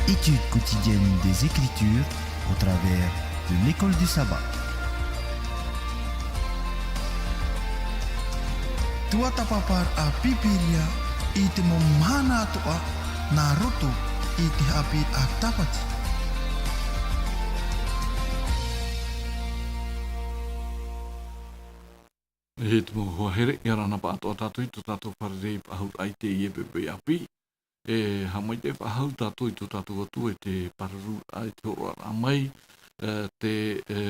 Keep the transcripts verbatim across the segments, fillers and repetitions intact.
Étude quotidienne des Écritures au travers de l'école du sabbat. Tuatāpaparaʻa Pīpīria i te mau mahana atoʻa nā roto i te haʻapiʻiraʻa Tāpati. E te mau hoa here, ʻia ora na pāʻatoʻa tātou i tō tātou fārerei faʻahou i teie poʻipoʻi ʻāpī. E haʻamaitaʻi faʻahou tātou i tō tātou Atua e te pāruru, ʻe te hōroʻaraʻa mai, e, te, e,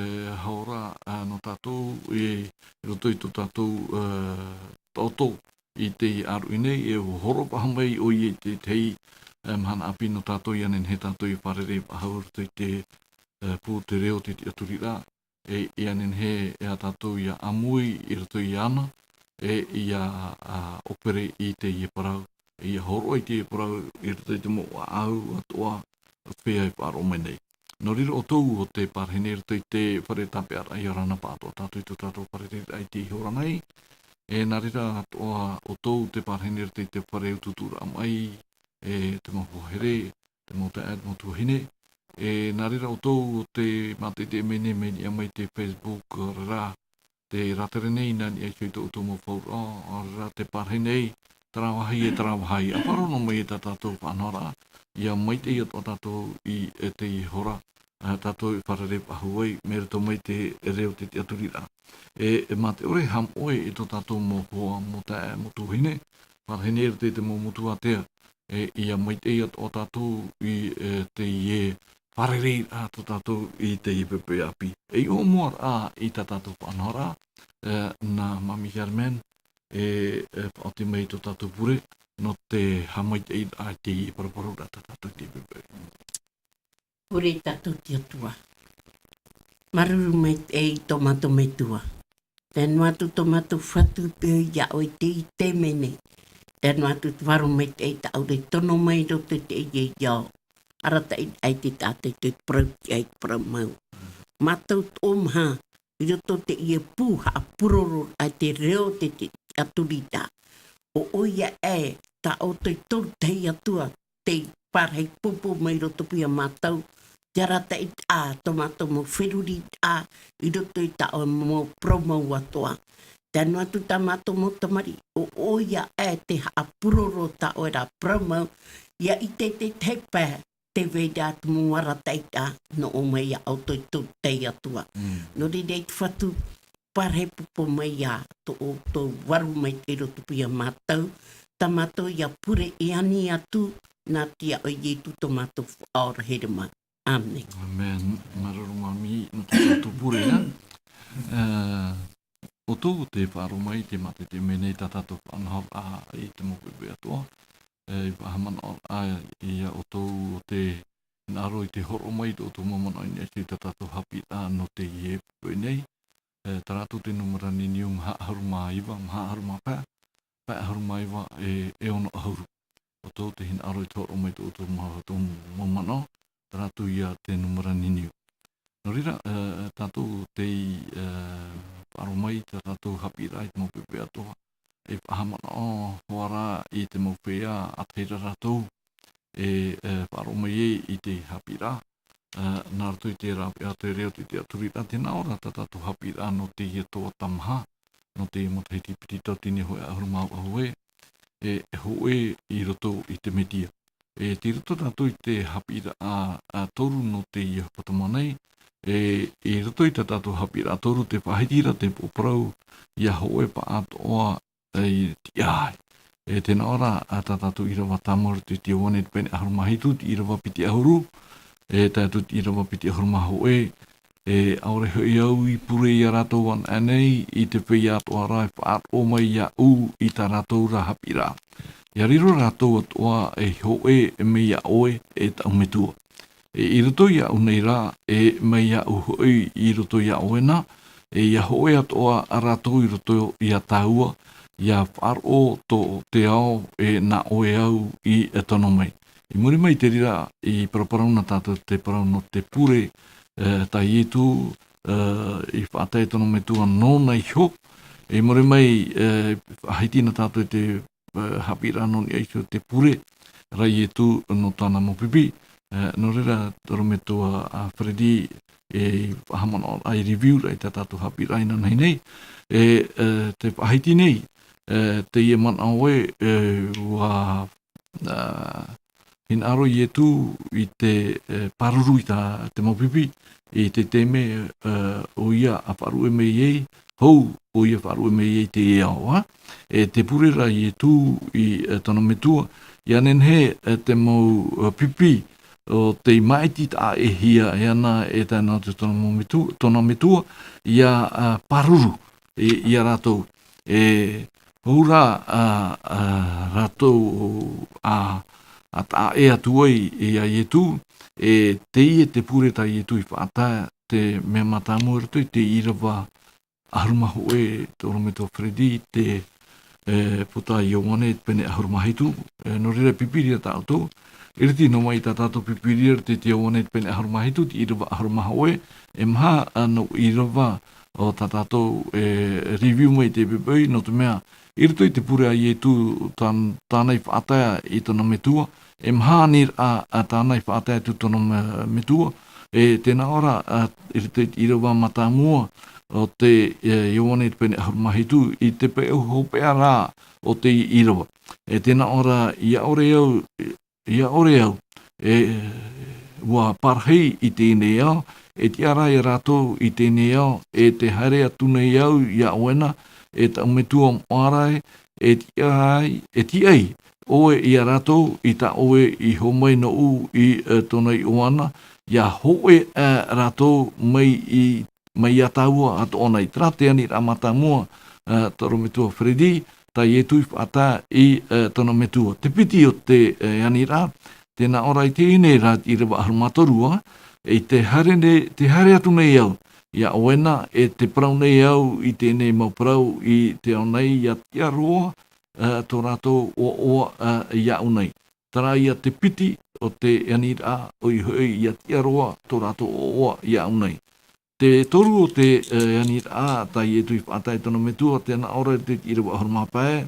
hora, ā, nō tātou i roto i tō tātou, e, taʻoto i te ʻāruʻi nei, e hōroʻa faʻahou mai ʻoia i te, te, e, mahana ʻāpī nō tātou ʻia nehenehe tātou e fārerei faʻahou i roto i te, e, pū o te reo o te tiʻaturiraʻa, e, ʻia nehenehe e tātou ʻia ʻāmui i roto iāna, e, ʻia, ā, ʻōpere i teie parau, e, ʻia hōroʻa i teie parau i roto i te mau ʻāʻau atoʻa, feiā e faʻaroʻo mai nei. Nō reira ʻoutou ʻo tē parahi nei i roto i te fare tāpeʻaraʻa, ʻia ora na pāʻatoʻa tātou i tō tātou fārereiraʻa i teie hora nei. E nā reira atoʻa ʻoutou ʻo tē parahi nei i roto i te fare utuuturaʻa maʻi, e te mau hoa here, te mau taeaʻe, te mau tuahine. E nā reira ʻoutou ʻo tē mātaʻitaʻi mai nei, mai niʻa mai i te Facebook, ʻaore rā, tē rātere nei nā niʻa iho i tō ʻoutou mau fauraʻo, ʻaore rā, tē parahi nei, terā vāhi e terā vāhi. ʻA faʻaroʻo noa mai i tā tātou faʻanahoraʻa, ʻia maitaʻi atoʻa tātou i, e, teie hora, ā, tātou e fārerei faʻahou ai, mai roto mai i te reo o te tiʻaturiraʻa. E, e mā te ʻore e haʻamoʻe i tō tātou mau hoa, mau taeaʻe, mau tuahine, parahi nei i roto i te mau motu ātea, e, ʻia maitaʻi atoʻa tātou i, e, teie fārereiraʻa tō tātou i teie poʻipoʻi ʻāpī. E i ʻō mua ra i tā tātou faʻanahoraʻa, e, nā Mami Germaine, e, e, faʻaoti mai i tō tātou pure, nō te haʻamaitaʻiraʻa i teie paraparau ra tā tātou i teie poʻipoʻi. Pure tātou i te Atua. Māuruuru maitaʻi tō mātou Metua. Tae noa atu tō mātou Fatu i te peu iā ʻoe i teie taime nei. Tae noa atu te vārua maitaʻi tā ʻoe e tono mai i roto i teie ao. Arataʻi ai te taʻata i te parau tiʻa, i te parau mau. Mātou toʻomaha, i roto i teie pū haʻapuroro ai te reo o te, te tiʻaturiraʻa. ʻO ʻoia ē, tā ʻoutou e toru tahi Atua, tē parahi pōpō mai i roto paʻi iā mātou, te arataʻi ā tō mātou mau feruriraʻa, i roto i tā ʻoe mau parau mau atoʻa. Tae noa atu tā mātou mau tamariʻi, ʻo ʻoia ē tē haʻapuroro tā ʻoe ra parau mau, ʻia ʻite te tahi pae, tē vai ra te mau arataʻi ā, nō ʻō mai iā ʻoutou e toru tahi Atua. Mm. Nō reira te Fatu, parahi pōpō mai ā tō ʻoutou vārua maitaʻi i roto paʻi iā mātou, tā mātou ʻia pure e ani atu, nā te iā ʻoe Ietu tō mātou Faʻaora here mā. ʻĀmene. ʻĀmene. Māuruuru Mami, nō tō tātou pure, ā. Ā, ʻoutou tē faʻaroʻo mai, tē mātaʻitaʻi mai nei tā tātou faʻanahoraʻa i te mau poʻipoʻi atoʻa. E, i faʻahaʻamanaʻo ā iā ʻoutou ʻo tē hinaʻaro i te hōroʻa mai i tō ʻoutou mau manaʻo i niʻa iho i tā tātou haʻapiʻiraʻa nō teie poʻipoʻi nei. E, terā atu te nūmera niniu maha ʻahuru mā iva, maha ʻahuru mā pae, pae ʻahuru mā iva, e, e ono ʻahuru. ʻOutou tē hinaʻaro i te hōroʻa mai i tō ʻoutou mau, tō mau manaʻo, terā atu ia te nūmera niniu. Nō reira, e, tātou tē, e, faʻaroʻo mai i tā tātou haʻapiʻiraʻa i te mau poʻipoʻi atoʻa, e faʻahaʻamanaʻo hoʻi rā i te mau feiā ʻātahi ra rātou, e, e, faʻaroʻo mai ai i te haʻapiʻiraʻa, e, nā roto i te rāveʻa o te reo o te tiʻaturiraʻa, tē nā ʻō ra tā tātou haʻapiʻiraʻa nō teie tuatāmaha, nō te matahiti piti tauatini hōʻē ʻahuru mā vaʻu ē, e, e hōʻē i roto i te Metia. E, tei roto tātou i te haʻapiʻiraʻa, ā, toru nō teie hepetoma nei, e, i roto i tā tātou haʻapiʻiraʻa toru tē faʻahiti ra te pō parau, ʻia hōʻē pāʻatoʻa, e, tiʻa ai. E, tē nā ʻō ra, ā, tā tātou ʻīrava tāmau i roto i te Ioane te pene ʻahuru mā hitu, te ʻīrava piti ʻahuru, e, tae atu te ʻīrava piti ʻahuru mā hōʻē, e, ʻaore hoʻi au i pure iā rātou anaʻe nei, i te feiā atoʻa rā e faʻaroʻo mai iāʻu i tā rātou ra haʻapiʻiraʻa. ʻIa riro rātou atoʻa ei hōʻē mai iā ʻoe, e taʻu Metua. E, i roto iāʻu nei rā, e mai iāʻu hoʻi i roto iā ʻoe na, e ʻia hōʻē atoʻa rātou i roto iā tāua, ʻia faʻaroʻo tō te ao, e nā ʻoe au i, e tono mai. I muri mai i te reira, i paraparau na tātou te parau nō te pure, e, tā Ietu, e, i faʻatae tōna Metua nōna iho. I muri mai, e, faʻahiti na tātou te, e, haʻapiʻiraʻa nō niʻa iho i te pure ra Ietu nō tāna mau pipi. E, nō reira, te ʻorometua, a, Freddy, e, faʻahaʻamanaʻo ai review ra i tā tātou haʻapiʻiraʻa inanahi nei. E, e, te faʻahiti nei, e, teie manaʻo ē, e, ʻua, a, hinaʻaro Ietu i te, e, pāruru i tā te mau pipi, i te taime, e, ʻoia a faʻaruʻe mai ai, hou ʻoia faʻaruʻe mai ai i te ao, a. E te pure ra Ietu i, e, tōna metua, ʻia nehenehe, e, te mau, e, pipi o tei māʻiti taʻa ʻē hia e ana e tae noa atu tōna mau metu-, tōna metua, ʻia, a, pāruru i, ia rātou. E, hou rā, a, a, rātou a, a taʻa ʻē atu ai ia Ietu, e teie te pure tā Ietu i faʻatae, te mea mātāmua i roto i te ʻīrava ʻahuru mā hōʻē, te ʻorometua Freddy, te, e, puta a Ioane, pene ʻahuru mā hitu, e, nō reira pipiria tātou, ʻiriti noa mai tā tātou pipiria i roto i te Ioane, pene ʻahuru mā hitu, te ʻīrava ʻahuru mā hōʻē, e maha, a, nō ʻīrava o tā tātou, e, review mai te poʻipoʻi, nō te mea, i roto i te pure a Ietu, tā-, tāna i faʻatae i tōna metua, e maha aniraʻa, a, tāna i faʻatae atu tōna me-, metua, e tēnā ʻō ra, a, i roto i te ʻīrava mātāmua o te, e, Ioane pene ʻahuru mā hitu, i te peu hopeʻa rā o te ʻīrava. E tēnā ʻō ra, ʻia ʻore au, ʻia ʻore au, e, ʻua parahi i teie nei ao, e tiʻa ra ia rātou i teie nei ao, e tē haere atu nei au ia ʻoe na, e taʻu metua moʻa ra ē, e tiʻa ai, e tiʻa ai ʻoe ia rātou, i tā ʻoe i hōmai noʻu i, e, tōna iʻoa na, ʻia hōʻē, e, rātou mai i, mai ia tāua atoʻa nei. Terā te aniraʻa mātāmua, e, te ʻorometua Freddy, tā Ietu i faʻatae i, e, tōna metua. Te piti o te, e, aniraʻa, tēnā ʻō ra i teie nei ra te ʻīrava ʻahuru mā toru, a, i te haere nei, te haere atu nei au ia ʻoe na, e te parau nei au i teie nei mau parau i te ao nei, ʻia tiʻa roa, e, tō rātou ʻoaʻoa, e, iāʻu nei. Terā ia te piti o te aniraʻa, ʻoia hoʻi, ʻia tiʻa roa tō rātou ʻoaʻoa iāʻu nei. Te toru o te, e, aniraʻa, tā Ietu i faʻatae i tōna metua, tēnā ʻō ra i te ʻīrava ʻahuru mā pae,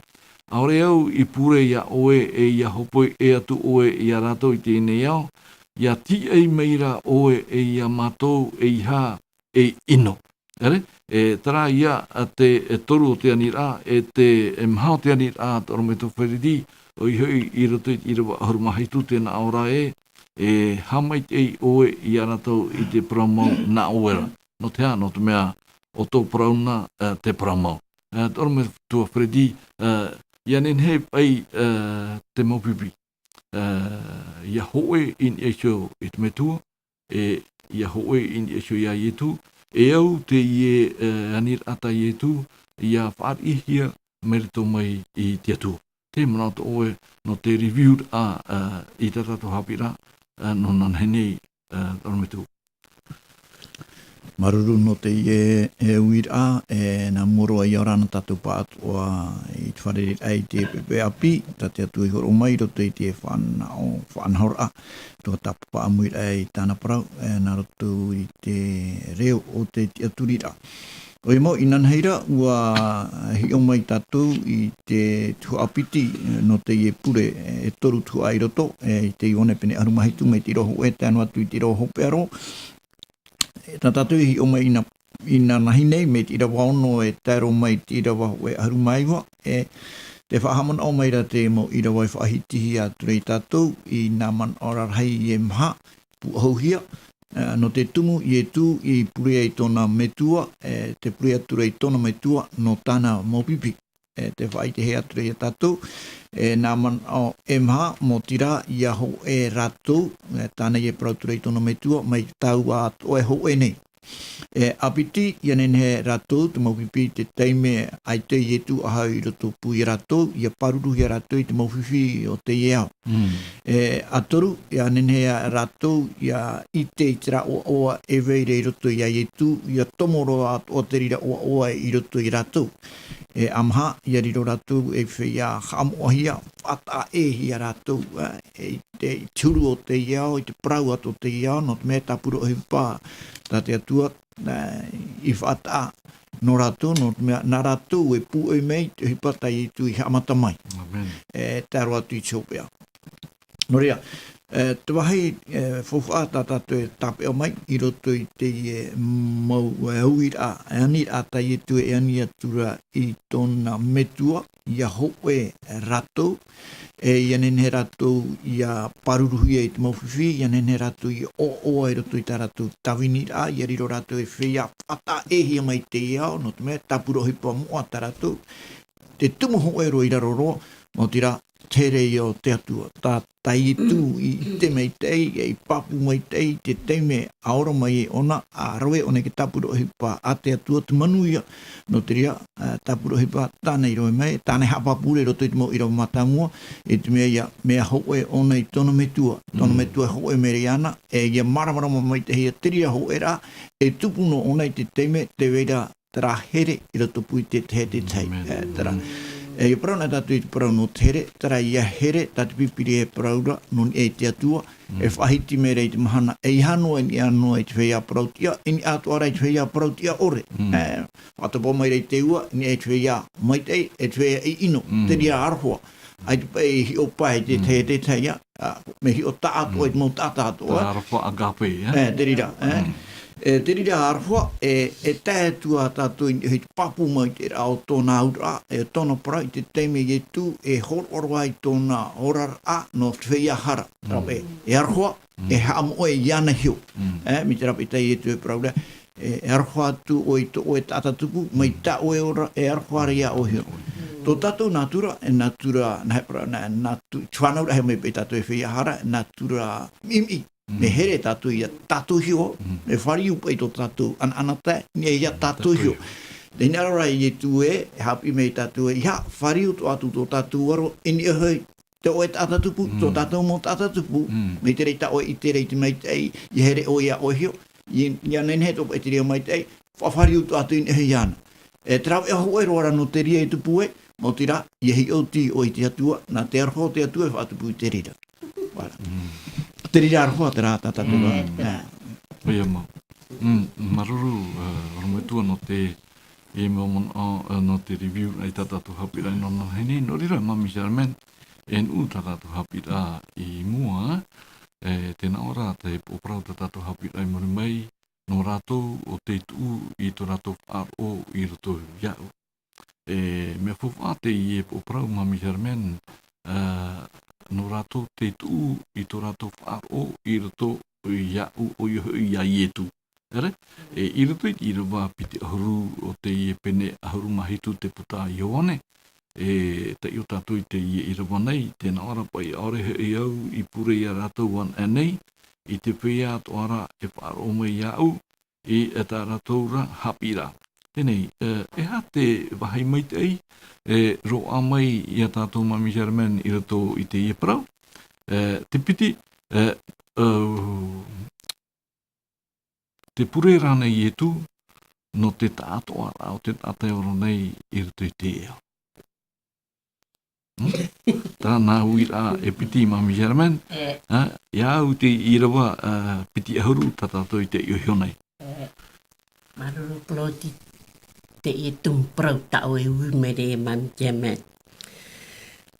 ʻaore au i pure ia ʻoe, e ʻia hōpoi ʻē atu ʻoe ia rātou i teie nei ao, ʻia tiʻa mai ra ʻoe e ia mātou, ʻeiaha e ʻino. ʻEre, e, terā ia, a, te, e, toru o te aniraʻa, e te, e maha o te aniraʻa, te ʻorometua Freddy, ʻoia hoʻi i roto i te ʻīrava ʻahuru mā hitu, tēnā ʻō ra ē, e haʻamaitaʻi ʻoe ia rātou i te parau mau nā ʻoe ra. Nō te aha? Nō te mea, ʻo tō parau na, e, te parau mau. E, te ʻorometua Freddy, e, ʻia nehenehe paʻi, e, te mau pipi, e, ʻia hōʻē i niʻa iho i te metua, e ʻia hōʻē i niʻa iho ia Ietu, e au teie, e, aniraʻa tā Ietu, ʻia fāriʻihia mai roto mai i te Atua. Te manaʻo tō ʻoe nō te review, a, a, i tā tātou haʻapiʻiraʻa, a, nō nānahi nei, a, te ʻorometua. Māuruuru nō teie, e, uiraʻa, e, nā mua roa ia ora na tātou pāʻatoʻa i te fārereiraʻa i te poʻipoʻi ʻāpī, tā te Atua i hōroʻa mai i roto i te fānaʻo, faʻanahoraʻa, tuatāpapa ʻāmuiraʻa i tāna parau, e, nā roto i te reo o te tiʻaturiraʻa. ʻOia mau, inanahi ra, ʻua hiʻo mai tātou i te tuhaʻa piti, e, nō teie pure, e, e toru tuhaʻa i roto, e, i te Ioane pene ʻahuru mā hitu mai te ʻīrava hōʻē tae noa atu i te ʻīrava hopeʻa roa. E, tā tātou i hiʻo mai ina-, inanahi nei, mai te ʻīrava ono e tae roa mai te ʻīrava hōʻē ʻahuru mā iva, e, tē faʻahaʻamanaʻo mai ra te mau ʻīrava i faʻahitihia atu ra ia tātou, i nā manaʻo rarahi e maha, pūʻohuhia, e, nō te tumu Ietu i pure ai tōna metua, e, tē pure atu ra i tōna metua nō tāna mau pipi. E, tē faʻaʻitehia atu ra ia tātou, e, nā manaʻo e maha, mō terā ʻia hōʻē rātou, e, tāna i parau atu ra i tōna metua, mai tāua atoʻa e hōʻē nei. E, ʻāpiti, ʻia nehenehe rātou, te mau pipi, te taime ʻaita Ietu ʻaʻau i rotopū ia rātou, ʻia pāruruhia rātou i te mau fifi o teie ao. Mm. E, ʻa toru, ʻia nehenehe rātou, ʻia ʻite i terā ʻoaʻoa e vai ra i roto ia Ietu, ʻia tomo roa atoʻa te reira ʻoaʻoa i roto ia rātou. E, ʻa maha, ʻia riro rātou ei feiā haʻamoʻahia, faʻataʻa ʻē hia rātou, e, i te, i te huru o teie ao, i te parau atoʻa o teie ao, nō te mea tāpura ʻohipa tā te Atua, e, i faʻataʻa nō rātou, nō te mea, nā rātou e pūʻoi mai te ʻohipa tā Ietu i haʻamata mai. Amen. E, tae roa atu i te hopeʻa. Nō reira, E, te vāhi, e, faufaʻa tā tātou e tāpeʻa mai i roto i teie mau, e, uiraʻa, e aniraʻa tā Ietu e ani atu ra i tōna metua, ʻia hōʻē rātou, e, ʻia nehenehe rātou ʻia pāruruhia i te mau fifi, ʻia nehenehe rātou ʻia ʻoaʻoa i roto i tā rātou tāviniraʻa, ʻia riro rātou ei feiā faʻataʻehia mai te ao, nō te mea, tāpura ʻohipa moʻa tā rātou, te tumu hōʻē roa i raro roa, maoti rā, te here ia o te Atua. Tā, tā Ietu i, i ʻite maitaʻi, i pāpū maitaʻi, te taime a ora mai ai ʻōna, a rave ʻōna i te tāpura ʻohipa a te Atua, te manuia, nō te reira, ā, tāpura ʻohipa tāna i rave mai, tāna e haʻapāpū ra i roto i te mau ʻīrava mātāmua, i te mea ïa, mea hōʻē ʻōna i tōna metua, tōna Mm. metua e hōʻē mai ra iāna, e ʻia māramarama maitaʻi ia te reira hōʻēraʻa, e tupu noa ʻōna i te taime, tē vai ra terā here i rotopū i te tahi e te tahi. Amen. E, terā. Mm. E, ʻia parau na tātou i te parau nō te here, terā ïa here, tā te Pīpīria e parau ra, nō niʻa i te Atua, Mm. e faʻahiti mai ra i te mahana, e ʻeiaha noa i niʻa noa i te feiā parau-tiʻa, i niʻa atoʻa ra i te feiā parau-tiʻa ʻore. Mm. E, faʻatopa mai ra i te ua, i niʻa i te feiā maitaʻi, e te feiā ʻino, Mm. te reira aroha. ʻAita paʻi e hiʻo pae i te Mm. tahi e te tahi, ā, ā, mea hiʻo taʻatoʻa, Mm. i te mau taʻata atoʻa. Te aroha agape, ē? E, te reira, e. Mm. E, te reira aroha, e, e tae atu ā tātou i niʻa i te pāpū maitaʻiraʻa o tōna auraʻa, e tōna parau i te taime Ietu e hōroʻa roa ai tōna oraraʻa nō te feiā hara. Mm. Rāpae, e aroha, Mm. e haʻamoʻe iāna iho. Mm. E, mai te rāpae tā Ietu e parau ra, e, e aroha atu ʻoe i tō ʻoe taʻata tupu, mai Mm. tā ʻoe ora, e aroha ra iā ʻoe iho. Mm. Tō tātou nātura, e nātura, nā he parau, nā, nātu-, te fānauraʻa e haere mai paʻi tātou ei feiā hara, nātura ʻimiʻimi. Mm. Mea here tātou ia tātou iho, Mm. mea fāriu paʻi tō tātou ʻanaʻanatae, i niʻa ia tātou Tātou iho. iho. Tē hinaʻaro ra Ietu ē, e haʻapiʻi mai ia tātou ē, ʻeiaha, fāriu atoʻa atu tō tātou aro, i niʻa hoʻi, tō ʻoe taʻata tupu, Mm. tō tātou mau taʻata tupu, Mm. mai te reira tā ʻoe i ʻite ra i te maitaʻi, ʻia here ʻoe iā ʻoe iho, ʻia, ʻia nehenehe atoʻa paʻi te reira maitaʻi, fa-, fāriu atoʻa atu i niʻa iāna. E te rāveʻa hōʻē roa ra nō te reira e tupu ē, maoti rā, ʻia hiʻo oti ʻoe i te Atua, nā te aroha o te Atua e faʻatupu i te reira. Voilà. Mm. Te reira aroha terā tā tātou Mm. ra. Ā. ʻOia mau. Mm, māuruuru, ā, ʻorometua nō te, e mau manaʻo, ā, nō te review i tā tātou haʻapiʻiraʻa i nō nā hine, nō reira, Māmī Charmaine, e nuʻu tā tātou haʻapiʻiraʻa i mua, e, tē nā ʻō ra te poroʻi parau tā tātou haʻapiʻiraʻa i muri mai, nō rātou ʻo tē tuʻu i tō rātou faʻaroʻo i roto iāʻu. E, mea faufaʻa teie poroʻi parau, Māmī Charmaine, ā, nō rātou tē tuʻu i tō rātou faʻaroʻo i roto iāʻu, ʻoia hoʻi iā Ietu. ʻEre? E, i roto i te ʻīrava piti ʻahuru o teie pene ʻahuru mā hitu te puta a Ioane, e taiʻo tātou i teie ʻīrava nei, tē nā ʻō ra paʻi, ʻaore hoʻi au i pure iā rātou anaʻe nei, i te feiā atoʻa ra e faʻaroʻo mai iāʻu, i tā rātou ra haʻapiʻiraʻa. Teie nei, e, e aha te vāhi maitaʻi, e, roaʻa mai ia tātou, Māmī Charmaine, i roto i teie parau? E, te piti, e, e, te pure ra nei Ietu, nō te taʻatoʻaraʻa o te taʻata e ora nei i roto i te ao. Hmm? Terā nā uiraʻa e piti, Māmī Charmaine. E. Ā, iā au te ʻīrava, ā, piti ʻahuru tā tātou i taiʻo iho nei. E. Māuruuru Claude, teie tumu parau tā ʻoe e ui mai ra, Māmī Charmaine.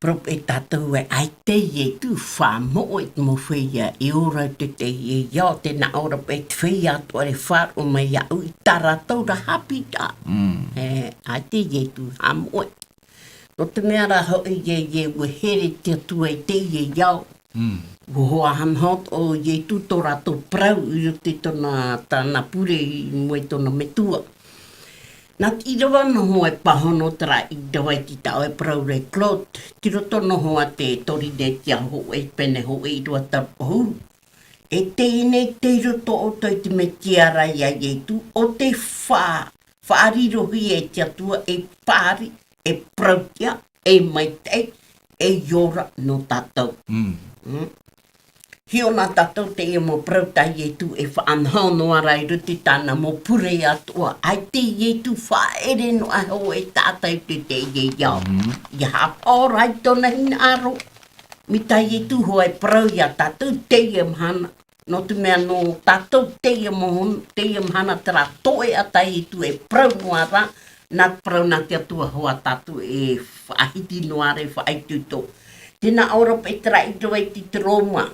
Parau paʻi tātou ē, ʻaita e Ietu, faʻamoʻe i te mau feiā, e ora i te, teie ao, tē nā ʻō ra paʻi te feiā atoʻa ra e faʻaroʻo mai iāʻu, i tā rātou ra haʻapiʻiraʻa. Mm. E, ʻaita e Ietu, faʻamoʻe. Nō te mea rā hoʻi ē, ē, ʻua here te Atua i teie ao. Mm. ʻUa hoʻi anaʻe atoʻa ʻo Ietu tō rātou parau i roto i tōna, tāna pure i mua i tōna metua. Nā te ʻīrava noa e pāhono terā ʻīrava i te taʻo e parau ra Claude, tei roto noa te Torinetia hōʻē, pene hōʻē ʻīrava toru ʻahuru. E teie nei tei roto atoʻa i te Mesia ra ia Ietu, ʻo tē fa-, faʻarirohia e te Atua ei fāriʻi, ei parau-tiʻa, ei maitaʻi, ei ora nō tātou. Mm. Mm. Hiʻo na tātou teie mau parau tā Ietu e faʻanaho noa ra i roto i tāna mau pure atoʻa. ʻAita e Ietu faʻaʻere noa hoʻi e taʻata i te, teie ao. Mm. ʻIa haʻapaʻo ra i tōna hinaʻaro. Mai tā Ietu hoʻi e parau ia tātou teie mahana. Nō te mea nō tātou teie moho-, teie mahana terā toeʻa tā Ietu e parau noa ra, nā te parau nā te Atua hoʻi tātou e faʻahiti noa ra, e faʻaitoito. Tē nā ʻō ra paʻi terā ʻīrava i te Roma.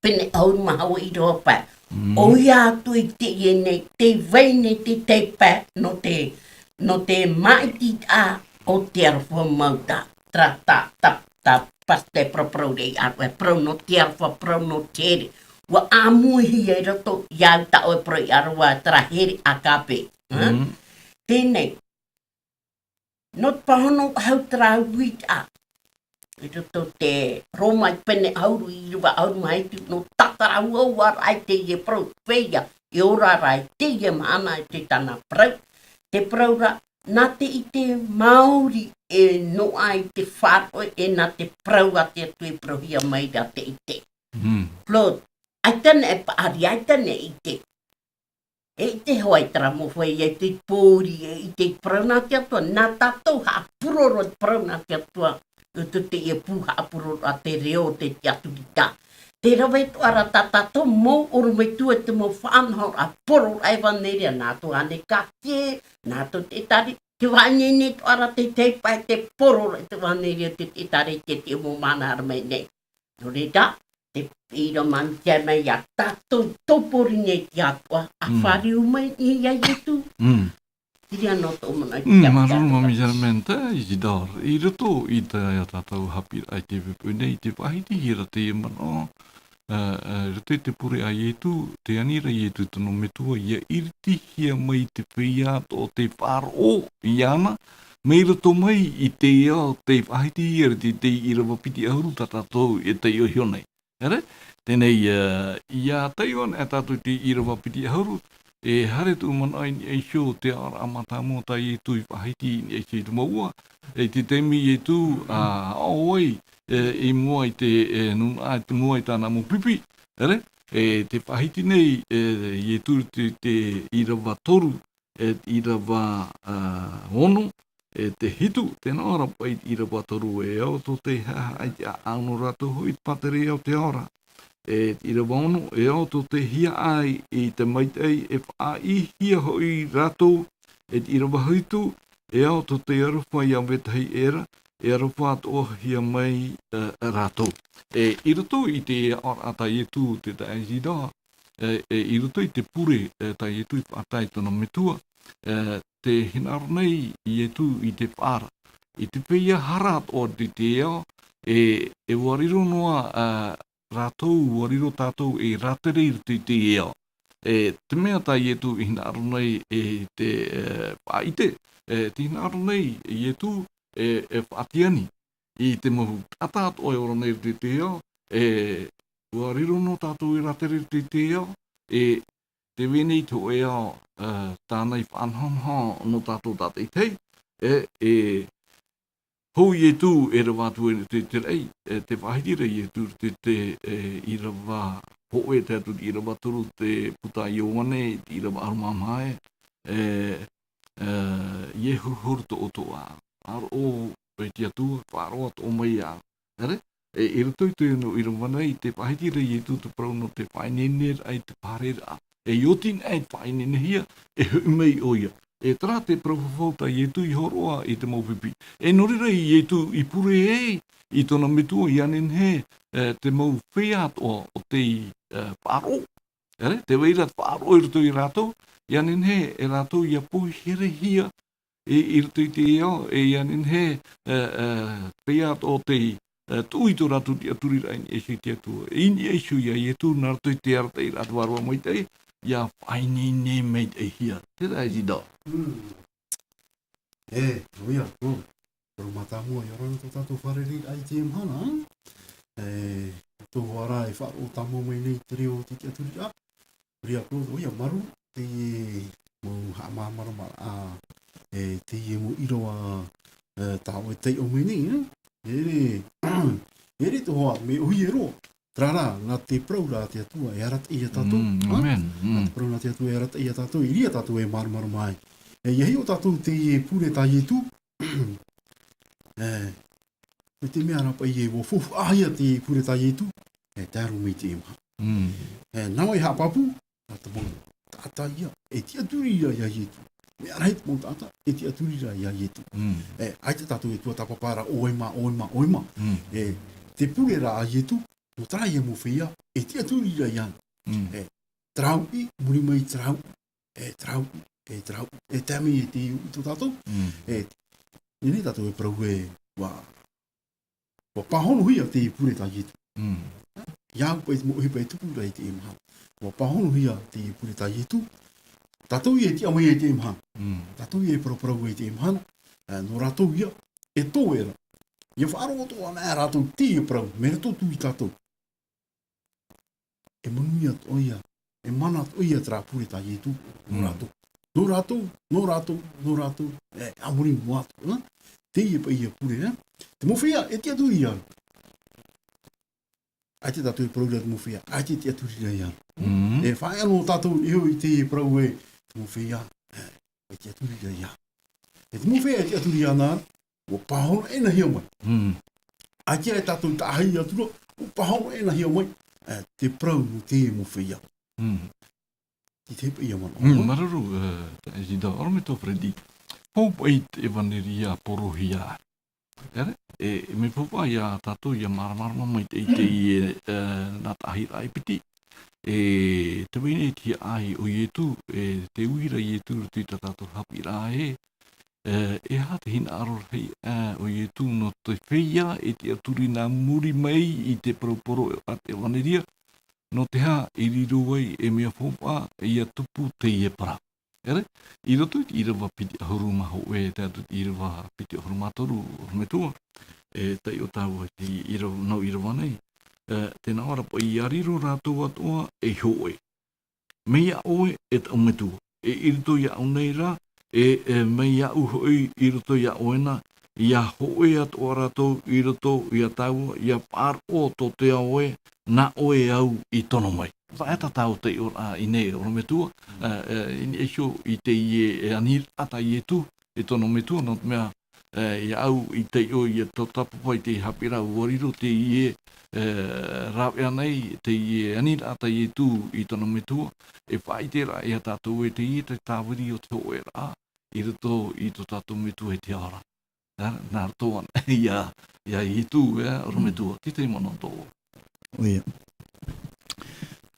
pene ʻahuru mā Hawaiʻi roa pae. Mm. ʻOia atu i teie nei, tē vai nei te tahi pae, nō te, nō te māʻititaʻa o te aroha mau taʻata, terā tā, tā, tā pasitera paraparau ra i ʻaroha, e parau nō te aroha, parau nō te here. ʻUa ʻāmuihia i roto iā au tā ʻoe parau i ʻaroha, terā here ʻākāpē. Hā? Mm. Teie nei, nō te pāhono ʻahuru terā uiraʻa. I roto te Roma i te pene ʻahuru, ʻīrava ʻahuru mā hitu, nō tātarahia ra teie parau, feiā e ora ra i teie mahana i te tāna parau. Te parau ra, nā te ʻite maori e noaʻa i te faʻaroʻo, e nā te parau a te Atua e parauhia mai ra te ʻite. Mm. Claude, ʻaita e paʻari, ʻaita e ʻite. E ʻite hoʻi terā mau feiā i te pōuri, e ʻite i te parau nā te Atua, nā tātou haʻapuroro i te parau nā te Atua, i te, teie pū haʻapuroro a te reo o te tiʻaturiraʻa. Tē rave atoʻa ra tā tātou mau ʻorometua i te mau faʻanahoraʻa, poro ra ʻevaneria, nā tō Anne Cartier, nā tō te tari, tē faʻaineine atoʻa ra te tahi pae, tē poro ra i te ʻevaneria, te, te tari, te, te mau mahana haere mai nei. Nō reira, te piʻiraʻa mai te mea ia tātou tō pōuri nei te Atua, a Mm. fāriu mai iā Ietu. Mm. Te reira nō tō manaʻo i te Mm, Atua. Māuruuru maitaʻi Germaine, Isidore, i roto i tā tātou haʻapiʻiraʻa i te pō nei, tē faʻahitihia ra teie manaʻo, ā, ā, i roto i te pure a Ietu, tē ani ra Ietu tōna metua, ʻia iritihia mai te feiā atoʻa tē faʻaroʻo iāna, mai roto mai i te ao, tē faʻahitihia ra te, te ʻīrava piti ʻahuru tā tātou e taiʻo iho nei. Here? Teie nei, ā, ʻia taiʻo anaʻe tātou i te ʻīrava piti ʻahuru, e haere tōʻu manaʻo i niʻa iho i te aʻoraʻa mātāmua tā Ietu i faʻahiti i niʻa iho i te mouʻa, e i te taime Ietu, ā, ʻaʻo ai, e, i mua i te, e, nūnaʻa i te mua i tāna mau pipi, here? E, tē faʻahiti nei, e, Ietu te, te ʻīrava toru, e, ʻīrava, ā, ono, e, te hitu, tē nā ʻō ra paʻi ʻīrava toru, e ao tō te haʻahaʻa i te ʻāʻau nō rātou hoʻi te pātireia o te ao ra. E, ʻīrava ono, e ao tō te hiaʻai i te maitaʻi, e faʻaʻīhia hoʻi rātou, e ʻīrava hitu, e ao tō te aroha ʻia vetahi ʻē ra, e aroha atoʻahia mai, e, rātou. E, i roto i te aʻoraʻa tā Ietu te taeaʻe Isidore, e, e, i roto i te pure, e, tā Ietu i faʻatae i tōna metua, e, tē hinaʻaro nei Ietu i te faʻaara, i te feiā hara atoʻa i te ao, e, e ʻua riro noa, ā, rātou, ʻua riro tātou e rātere i roto i te ao. E, te mea tā Ietu i hinaʻaro nei e te, e, faʻaʻite, e, tē hinaʻaro nei Ietu, e, e faʻatiani i te mau taʻata atoʻa e ora nei i roto i te ao, e, ʻua riro noa tātou e rātere i roto i te ao, e, tē vai nei te hōʻē ao, e, tāna i faʻanahonaho nō tātou tātaʻitahi, e, e, hou Ietu e rave atu i te, te raʻi, e, tē faʻahiti ra Ietu te, te, e, ʻīrava hōʻē, tae atu i te ʻīrava toru, te puta a Ioane, te ʻīrava ʻahuru mā maha, e, e, ʻia huru tō ʻoutou ʻāʻau. Faʻaroʻo e te Atua, faʻaroʻo atoʻa mai iāʻu. Here? E, i roto i teie ʻīrava nei, tē faʻahiti ra Ietu te parau nō te faʻaineineraʻa i te fārereiraʻa. E ʻia oti anaʻe te faʻaineinehia, e hoʻi mai ʻoia. E terā te parau fafau tā Ietu i hōroʻa i te mau pipi. E nō reira Ietu i pure ai i tōna metua ʻia nehenehe, e, te mau feiā atoʻa o tei, e, faʻaroʻo. Here? Tē vai ra te faʻaroʻo i roto ia rātou, ʻia nehenehe e rātou ʻia pohe herehia, e, i roto i te ao, e ʻia nehenehe, e, e, feiā atoʻa o tei, e, tuʻu i tō rātou tiʻaturiraʻa i niʻa iho i te Atua. E i niʻa iho ia Ietu, nā roto i te arataʻiraʻa a te Vārua Maitaʻi, ʻia faʻaineine maitaʻihia. Terā Isidore. Mm. E, ʻoia, ʻo, parau mātāmua, ʻia ora na tō tātou fārereiraʻa i teie mahana, e, tō vārua e faʻaroʻo tāmau mai nei te reo o te tiʻaturiraʻa. Terā Claude, ʻoia, māuruuru, teie mau haʻamāramarama, ā, e, teie mau ʻīrava, e, tā ʻoe e taiʻo mai nei, e? E ʻere, e ʻere te hoa, mea ʻōhie roa. Terā rā, nā te parau ra a te Atua e arataʻi ia tātou, Mm, ā? ʻĀmene. Nā Mm. te parau nā te Atua e arataʻi ia tātou, i reira tātou e māramarama ai. E, ʻia hiʻo tātou teie pure tā Ietu, e, mai te mea ra paʻi ē, ʻua faufaʻahia te pure tā Ietu, e, tae roa mai i teie mahana. Mm. E, nā ʻoe e haʻapāpū, nā te mau taʻata ia, e tiʻaturiraʻa ia Ietu. Mea rahi te mau taʻata, e tiʻaturiraʻa ia Ietu. Mm. E, ʻaita tātou e tuatāpapa ra, ʻoe mā, ʻoe mā, ʻoe mā. Mm. E, te pure ra a Ietu, nō terā ia mau feiā, e tiʻaturi ra iāna. Mm. E, terā uʻi, muri mai terā uʻi, e, terā uʻi, e, terā uʻi, e, tae mai e te uʻi tō tātou. Mm. E, nei tātou e parau e, ʻua, ʻua pāhonohia te pure tā Ietu. Mm. Ia au paʻi te mau ʻohipa e tupu ra i teie mahana. ʻUa pāhonohia te pure tā Ietu. Tātou ia e tiʻa mai i teie mahana. Mm. Tātou ia e paraparau i teie mahana. E, nō rātou ia, e toe ra. Ia faʻaroʻo atoʻa ana rātou te parau, mai roto atu ia tātou. E manuia atoʻa ia, e mana atoʻa ia terā pure tā Ietu, nō Mm. rātou. Nō rātou, nō rātou, nō rātou, e, a muri noa atu, e? Teie paʻi ia pure, e? Te mau feiā, e tiʻaturi ra. ʻAita tātou e parau ra te mau feiā, ʻaita e tiʻaturi ra iāna. Mm. E faʻaea noa tātou e iho i te parau e, te mau feiā, e, e tiʻaturi ra iāna. E te mau feiā e tiʻaturi iāna, ʻua pāhono ʻenahia mai. Mm. ʻAita e tātou taʻahi atu ra, ʻua pāhono ʻenahia mai, e, te parau nō te mau feiā. Mm. I te paʻi ia mana. Mm, māuruuru, e, e, Zida, ʻorometua Freddy. Hou paʻi te ʻevaneria porohia. ʻEre, e, e mea faufaʻa ia tātou ia māramarama mai te, i te, i, e, e, nā tahi raʻa e piti. E, te vai nei te hiaʻai o Ietu, e, te uira Ietu i roto i tā tātou haʻapiʻiraʻa ē. E, e aha te hinaʻaro rahi, e, o Ietu nō te feiā e tiʻaturi nā muri mai i te parau poro a te ʻevaneria, nō te aha i riro ai e mea faufaʻa ia tupu teie parau. ʻEre, i roto i te ʻīrava piti ʻahuru mā hōʻē, tae atu i te ʻīrava piti ʻahuru mā toru, ʻorometua, e taiʻo tāua i te ʻīrava, nau ʻīrava nei, e, tē nā ʻō ra paʻi, ʻia riro rātou atoʻa ei hōʻē. Mai iā ʻoe e taʻu metua, e i roto iāʻu nei rā, e, e mai iāʻu hoʻi i roto iā ʻoe na, ʻia hōʻē atoʻa rātou i roto iā tāua, ʻia faʻaroʻo tō te ao ē, nā ʻoe au i tono mai. Faʻaea tātou te taiʻoraʻa i nei, ʻorometua, e, e, i niʻa iho i teie, e, aniraʻa tā Ietu i tono metua, nō te mea, e, iā ʻu i taiʻo ia tautapa paʻi te haʻapiʻiraʻa ʻua riro teie, e, rāveʻa nei, teie aniraʻa tā Ietu i tono metua, e faʻaʻite ra iā tātou ē teie te tāviri o te hōʻēraʻa, i roto i tō tātou metua i te ao ra. Nā, nā roto ana, iā, iā Ietu, e, ʻorometua, te tahi manaʻo tō. ʻOia.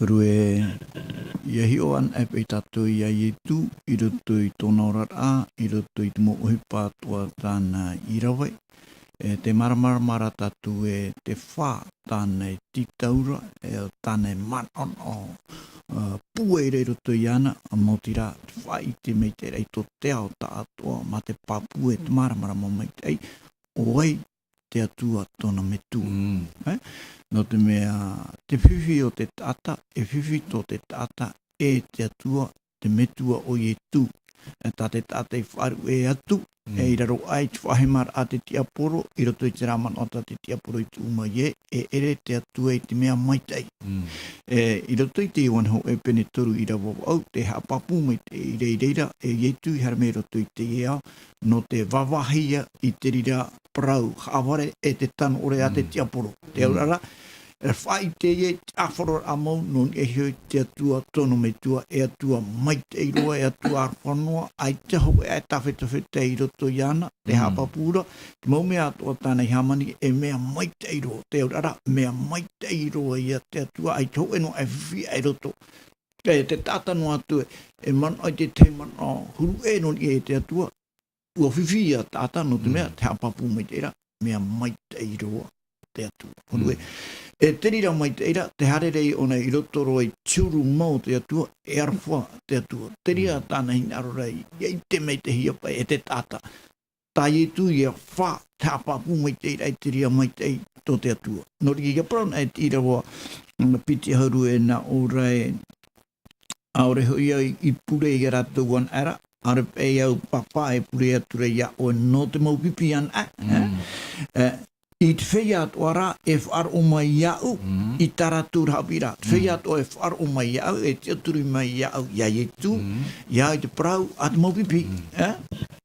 Rue, ʻia hiʻo anaʻe paʻi tātou iā Ietu, i roto i tōna oraraʻa, i roto i te mau ʻohipa atoʻa tāna i rave. E, tē māramarama ra tātou ē te fā tāna e tītau ra, e, tāna e manaʻonaʻo, e, pūai ra i roto iāna, maoti rā, te faʻaʻite maitaʻi ra i tō te ao tāʻatoʻa, mā te pāpū e te māramarama maitaʻi, ʻo vai te Atua tōna metua. Mm. E? Nō te mea, te fifi o te taʻata, e fifi tō te taʻata, e te Atua, te metua ʻo Ietu. E tā te taʻata i faʻaruʻe atu, Mm. e i raro aʻe i te faʻahemaraʻa a te tiaporo, i roto i terā manaʻo tā te tiaporo i tuʻu mai ē, e ʻere te Atua i te mea maitaʻi. Mm. E, i roto i te Ioane hōʻē pene toru ʻīrava vaʻu, tē haʻapāpū maitaʻi ra i reira, e Ietu i haere mai i roto i teie ao, nō te vāvāhia i te reira parau haʻavare e te tano ʻore a te Mm. tiaporo. Te Mm. auraʻa ra, e faʻaʻite ē te ʻāfaroraʻa mau nō niʻa iho i te Atua tōna metua, e Atua maitaʻi roa, e Atua aroha noa, ʻaita hōʻē ʻae tāfetafeta i roto iāna, te Mm. haʻapāpū ra, te mau mea atoʻa tāna i hāmani, e mea maitaʻi roa, te auraʻa ra, mea maitaʻi roa ia te Atua, ʻaita hōʻē noa ʻae fifi aʻe i roto. E te taʻata noa atu e, e manaʻo i te tahi manaʻo huru ʻē nō niʻa i te Atua, ʻua fifi ia taʻata nō te mea, Mm. te haʻapāpū maitaʻi ra, mea maitaʻi roa te Atua. Hōʻē. Mm. E te reira maitaʻi ra, te haere ra ʻōna i roto roa i te huru mau o te Atua, e aroha te Atua. Te reira Mm. tāna hinaʻaro ra, ʻia ʻite maitaʻihia paʻi e te taʻata. Tā Ietu ia fā, te haʻapāpū maitaʻi ra i te reira maitaʻi tō te Atua. Nō reira, ʻia parau anaʻe te ʻīrava, mm, piti ʻahuru e nā ʻō ra ē, ʻaore hoʻi au i pure ia rātou anaʻe ra, ʻaore paʻi au Pāpā e pure atu ra iā ʻoe nō te mau pipi anaʻe, e? Mm. E, i te feiā atoʻa rā e faʻaroʻo mai iāʻu, Mm. i tā rātou haʻapiʻiraʻa. Te feiā Mm. atoʻa e faʻaroʻo mai iāʻu, e tiʻaturi mai iāʻu, iā Ietu, Mm. iāʻu i te parau a te mau pipi, Mm. e?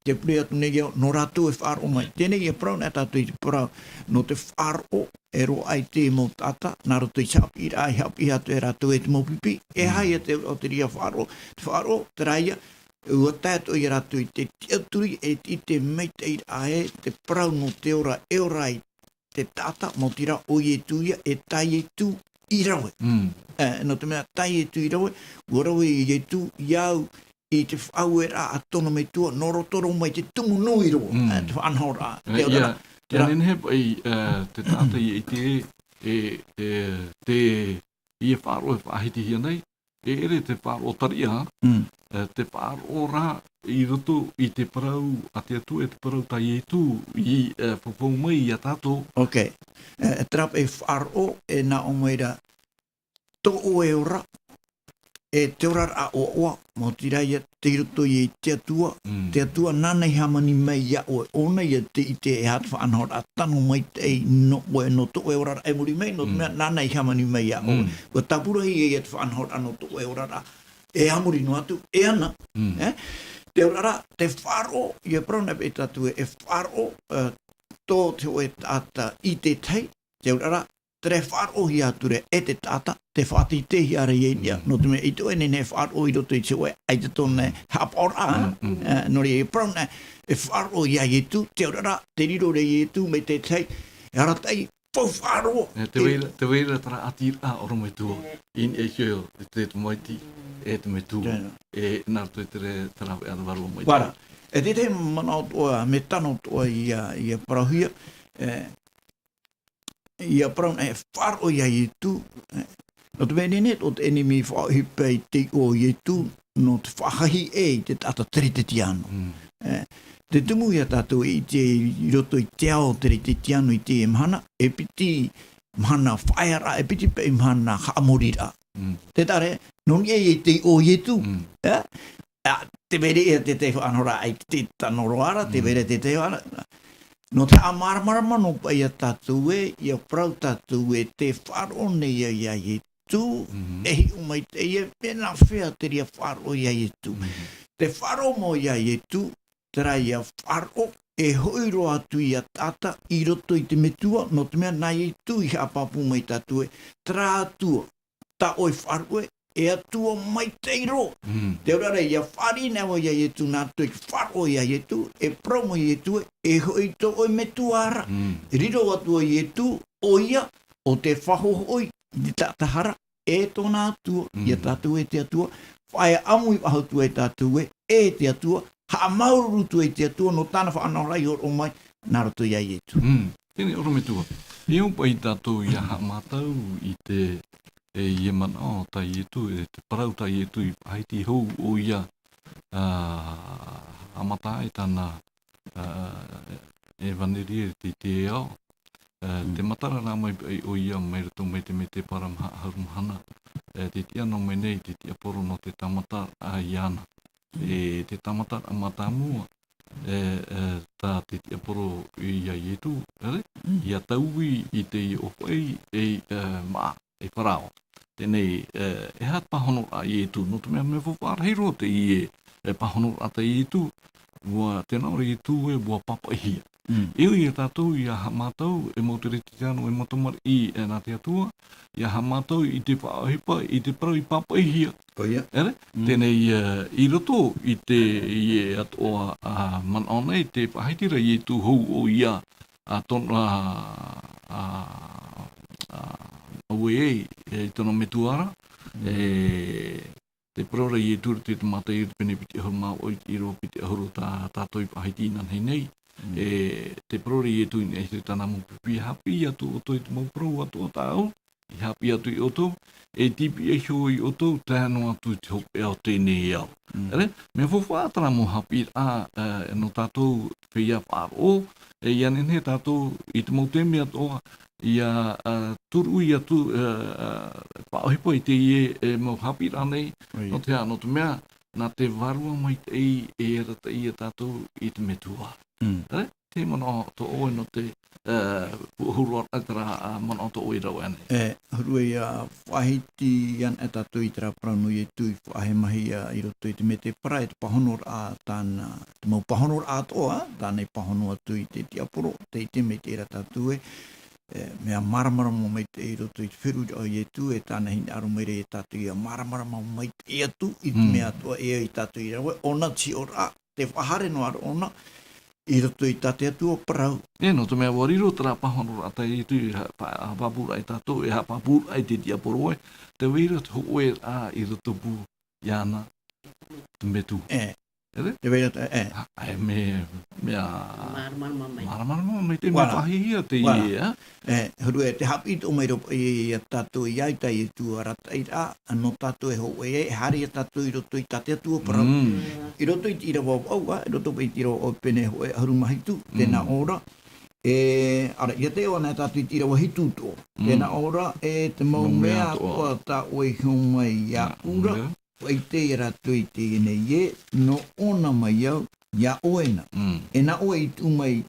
Tē pure atu nei au, nō rātou e faʻaroʻo mai. Teie nei e parau nei tātou i te parau, nō te faʻaroʻo, e roaʻa i te mau taʻata, nā roto i te haʻapiʻiraʻa, i haʻapiʻi atu e rātou e te mau pipi, e Mm. aha ia te, o te reira faʻaroʻo, te faʻaroʻo, terā ia, ʻua tae atoʻa ia rātou i te tiʻaturi, e te, i te maitaʻiraʻa ē, te parau nō te ora, e ora ai te taʻata, maoti rā ʻo Ietu ia, e tā Ietu i rave. Mm. E, nō te mea tā Ietu i rave, ʻua rave Ietu iāʻu i te faʻaueraʻa a tōna metua, nō roto rō mai te tumu nui roa, mm, e, te faʻanahoraʻa. E, te ia, ora, ia te ra- nehenehe paʻi, e, te taʻata ia ʻite, e, e, te, ia faʻaroʻo e faʻahitihia nei, e ʻere te faʻaroʻo tariʻa, mm, e, te faʻaroʻo rā i roto i te parau a te Atua, e te parau tā Ietu i, e, faʻaʻite mai iā tātou. Ok. E, e terā paʻi faʻaroʻo, e nā ʻō mai ra, tō ʻoe ora, e te oraraʻa ʻoaʻoa, maoti rā ia tei roto ia i te Atua, mm, te Atua nāna i hāmani mai iā ʻoe, ʻōna ia tei ʻite e aha te faʻanahoraʻa tano maitaʻi nō ʻoe, nō tō ʻoe oraraʻa i muri mai, nō te, mm, mea nāna i hāmani mai iā ʻoe. Mm. ʻUa tāpura hia ia te faʻanahoraʻa nō tō ʻoe oraraʻa, e a muri noa atu, e ana, mm, e? Te oraraʻa, te faʻaroʻo, ia parau na paʻi tātou e, e faʻaroʻo, e, tō te hōʻē taʻata i te tahi, te oraraʻa, te re faʻaroʻohia atu ra e te taʻata, te faʻateiteihia ra ia i niʻa. Mm. Nō te mea ʻaita ʻoe e nehenehe e faʻaroʻo i roto i te hōʻē ʻaita tōna haʻapaʻoraʻa, mm, mm, e, nō reira, e parau na, e faʻaroʻo iā Ietu, te oraraʻa, te riro ra Ietu mai te tahi, e arataʻi, faufaʻa roa. E, te vai ra, te vai ra terā ʻātiraʻa ʻorometua, i niʻa iho i te tamaiti, e te metua. Tēnā. E, nā roto i te re-, te rāveʻa te vārua mai. Ua ra. E te tahi manaʻo atoʻa, mea tano atoʻa ia, ia parauhia, e, ia parau na e faʻaroʻo iā Ietu, e, nō te mea e nehenehe tō te ʻenemi e faʻaʻohipa i te iʻoa o Ietu, nō te faʻahaʻi ʻē i te taʻata Teretetiano. Mm. E, te tumu ia tātou e ʻite i roto i te ao Teretetiano i teie mahana, e piti mahana faʻaearaʻa, e piti paʻi mahana haʻamoriraʻa. Mm. Tē taʻa ra, nō niʻa i te iʻoa o Ietu, mm, e, ā, tē vai ra ia te tahi faʻanahoraʻa i te tano roa ra, tē vai ra, mm, te tahi faʻana-, nō te haʻamāramarama noa paʻi iā tātou ē, ʻia parau tātou ē, tē faʻaroʻo nei au iā Ietu, mhm, e hiʻo maitaʻi ia, mea nā hea te reira faʻaroʻo iā Ietu. Mhm. Tē faʻaroʻo mau iā Ietu, terā ia faʻaroʻo, e hoʻi roa atu ia taʻata i roto i te metua, nō te mea nā Ietu i haʻapāpū mai tātou ē, terā Atua, tā ʻoe i faʻaroʻo ē, e Atua maitaʻi roa. Mm. Te ora ra, ʻia fāriʻi nei ʻoe iā Ietu nā roto i te faʻaroʻo iā Ietu, e parau mai Ietu ē, e hoʻi tō ʻoe metua ra. Mm. Riro atu ʻo Ietu, ʻoia, ʻo tē faʻahoʻi i te taʻata hara, e tōna Atua, mm, iā tātou e te Atua, faʻaea ʻāmui faʻahou atu ai tātou ē, e te Atua, haʻamāuruuru atu ai te Atua, nō tāna faʻanahoraʻa i hōroʻa mai, nā roto iā Ietu. Mm. Teie nei ʻorometua. E au paʻi tātou ʻia haʻamātau i te, e, ʻia manaʻo tā Ietu, e te parau tā Ietu i faʻahiti hou ʻoia, ā, haʻamata ai tāna, ā, ʻevaneria i te, te ao, ā, mm, tē matara rā mai paʻi ʻoia mai roto mai te mētēpara maha ʻahuru mahana, ā, tē tiʻa noa mai nei te tiʻaporo nō te tāmataraʻa iāna. Mm. E te tāmataraʻa mātāmua, e, e, tā te tiʻaporo iā Ietu, ʻere? Mm. ʻIa taui i te ʻōfaʻi, e, e, māʻa, e Farao. Teie nei, e, e aha te pāhonoraʻa a Ietu, nō te mea, mea faufaʻa rahi roa teie, e, pāhonoraʻa tā Ietu, ʻua, tē nā ʻō ra Ietu ē, ʻua pāpaʻihia. Mm. E au ia tātou ʻia haʻamātau, e mau Teretetiano, e mau tamariʻi, e, nā te Atua, ʻia haʻamātau i te faʻaʻohipa, i te parau i pāpaʻihia. ʻOia. ʻEre? Mm. Teie nei, e, i roto i te, i e atoʻa, ā, manaʻo nei, tē faʻahiti ra Ietu hou ʻoia, ā, tōna, ā, ā, ā, auē, e, i tōna metua ra, mm, e, tē parau ra Ietu i te Mataio pene piti ʻahuru mā vaʻu i te ʻīrava piti ʻahuru tā tātou i faʻahiti inanahi nei. Mm. E, tē parau ra Ietu i niʻa i tāna mau pipi, ʻia haʻapiʻi atu ʻoutou i te mau parau atoʻa tāʻu i haʻapiʻi atu ia ʻoutou, e tīpiʻi iho ia ʻoutou, tae noa atu i te hopeʻa o teie nei ao. Mm. ʻEre, mea faufaʻa terā mau haʻapiʻiraʻa, e, nō tātou feiā faʻaroʻo, e, ʻia nehenehe tātou i te mau taime atoʻa, ʻia, ā, turuʻi atu, ā, ā, faʻaʻohipa i teie, e, mau haʻapiʻiraʻa nei, ʻoia, nō te aha, nō te mea, nā te Vārua Maitaʻi e arataʻi ia tātou i te Metua. Mm. E, te manaʻo tō ʻoe nō te, ā, huru atu terā, ā, manaʻo tō ʻoe i rave anaʻe. E, huru ia faʻahiti anaʻe tātou i terā parau nō Ietu i faʻaʻite mai ia i roto i te mētēpara, e te pāhonoraʻa tāna, te mau pāhonoraʻa atoʻa, tāna i pāhono atu i te tiaporo, tē ʻite maitaʻi ra tātou ē, e, mea māramarama maitaʻi i roto i te feruriraʻa o Ietu, e tāna hinaʻaro mai ra ia tātou ʻia māramarama maitaʻi atu i te, mm, mea atoʻa e ai ia tātou i rave, ʻōna te hiʻoraʻa, tē faʻahaere noa ra ʻōna, i roto i tā te Atua parau. E, nō te mea ʻua riro terā pāhonoraʻa tā Ietu i ha-, pa-, haʻapāpūraʻa ia tātou, e haʻapāpūraʻa i te tiaporo ē, tē vai ra te hōʻē rā i roto pū iāna te metua. E. E te? Tē vai ra te, e. A, e, mea, mea māramarama mai. Māramarama mai te mea. Voilà. Faʻahiahia teie, voilà. E? E, huru e, tē haʻapiʻi atoʻa mai ra ia tātou i ʻaita Ietu arataʻi ra, ā, nō tātou e hōʻē, e haere ia tātou i roto i tā te Atua parau. Mm. I roto i te ʻīrava vaʻu, ā, i roto i te ʻīrava vaʻu pene hōʻē ʻahuru mā hitu, tē nā ʻō ra, e, ʻaita, ʻia taiʻo anaʻe tātou i te ʻīrava hitu atoʻa. Tē nā ʻō ra, e te mau mea atoʻa tā ʻoe i hiʻo mai iāʻu ra, faʻaʻite ia rātou i teie nei ē, nō ʻōna mai au, iā ʻoe na. Mm. E nā ʻoe i tuʻu mai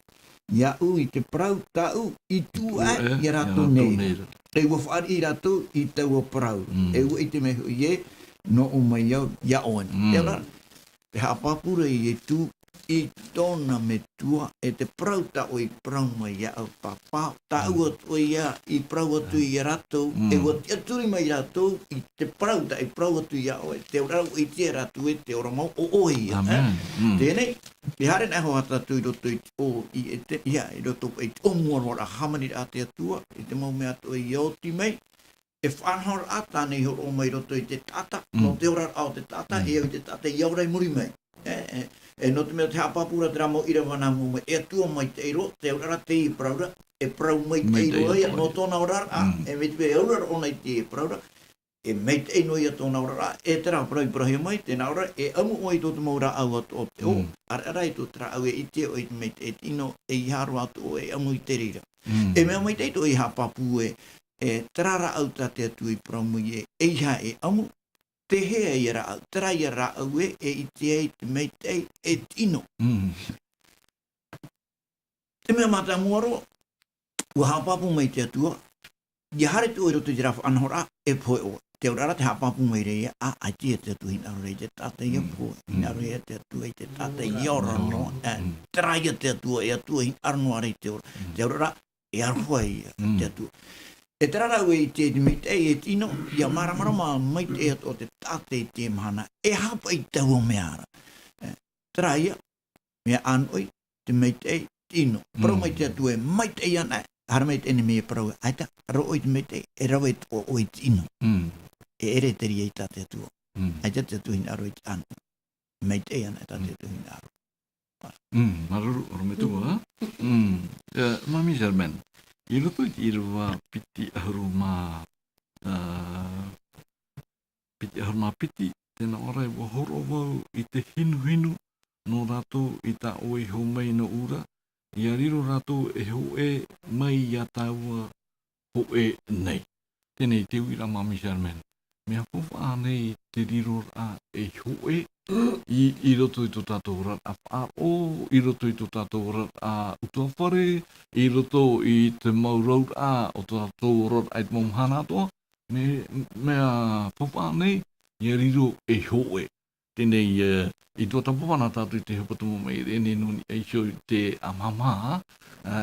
iāʻu i te parau tāʻu i tuʻu aʻe ia rātou nei ra. E ʻua fāriʻi rātou i taua parau. Mm. E ʻua ʻite mai hoʻi ē, nō ʻō mai au, iā ʻoe na. Mm. Tē ora ra, tē haʻapāpū ra Ietu i tōna metua, e te parau tā ʻoe i parau mai iāʻu, Pāpā, tāʻu atoʻa ia i parau atu ia rātou, e ʻua tiʻaturi mai rātou i te parau tā ʻoe i parau atu iā ʻoe, tē ora ra ʻua ʻite rātou ē tē ora mau ʻo ʻoe ia, e? Āmene. Mm. Teie nei, tē haere anaʻe hoʻi tātou i roto i te ʻō i ʻeteri, ia, i roto i te ʻōmuaraʻa, hāmaniraʻa a te Atua, i te mau mea atoʻa ia oti mai, e faʻanahoraʻa tāna i hōroʻa mai i roto i te taʻata, nō te oraraʻa o te taʻata, e au i te taʻata ia ora i muri mai. E, e, e nō te mea tē haʻapāpū ra terā mau ʻīrava nā mua mai, e Atua maitaʻi roa, tē ora ra teie parau ra, e parau maitaʻi roa ia, nō tōna oraraʻa, e mai te mea e aura ra ʻōna i teie parau ra, e maitaʻi noa ia tōna oraraʻa, e terā parau i parauhia mai, tē nā ʻō ra, e ʻamu ʻoe i tō te mau rāʻau atoʻa o te ʻō, ʻareʻa rā i tō te rāʻau e ʻite ʻoe i te maitaʻi e tino, e ʻeiaha roa atoʻa e ʻamu i te reira. E mea maitaʻi atoʻa e haʻapāpū ē, e terā rāʻau tā te Atua i parau mai ē, ʻeiaha e ʻamu, tē hea ia rāʻau, terā ia rāʻau ē, e ʻite ai te maitaʻi e tino. Mm. Te mea mātāmua roa, ʻua haʻapāpū mai te Atua, ʻia haere atoʻa ʻoe i roto i terā faʻanahoraʻa, e pohe ʻoe. Tē ora ra tē haʻapāpū mai ra ia, ā, ʻaita ia te Atua hinaʻaro ra i te taʻata ʻia pohe, hinaʻaro ia te Atua i te taʻata ʻia ora noa, e, terā ia te Atua, e Atua hinaʻaro noa ra i te ora. Tē ora ra, e aroha ia te Atua. E terā rāʻau e ʻite ai te maitaʻi e tino, ʻia māramarama maitaʻi atoʻa te taʻata i teie mahana, e aha paʻi taua mea ra. E, terā ia, mea ʻānoʻi, te maitaʻi, tino. Parau mai te Atua e maitaʻi anaʻe, haere mai teie nei mea parau ē, ʻaita, roaʻa ʻoe i te maitaʻi, e rave atoʻa ʻoe i te tino. Mm. E ʻere te reira i tā te Atua. Mm. ʻAita te Atua hinaʻaro i te ʻānoʻi. Maitaʻi anaʻe tā te Atua hinaʻaro. Mm, māuruuru, ʻorometua, ā? Mm. E, Mami Germaine, i roto i te ʻīrava piti ʻahuru mā, ā, piti ʻahuru mā piti, tē nā ʻō ra ē, ʻua hōroʻa vau i te hinuhinu nō rātou i tā ʻoe i hiʻo mai nōʻu ra, ʻia riro rātou ei hōʻē mai iā tāua hōʻē nei. Teie te uiraʻa, Mami Germaine. Mea faufaʻa ānei te riroraʻa ei hōʻē i, i roto i tō tātou oraraʻa faʻaroʻo, i roto i tō tātou oraraʻa ʻutuāfare, i roto i te mau rauraʻa o tō tātou oraraʻa i te mau mahana atoʻa, mea, mea faufaʻa ānei ʻia riro ei hōʻē. Teie nei, e, i tuatāpapa na tātou i te hepetoma mai i teie nei nō niʻa iho i te ʻāmāmā, e,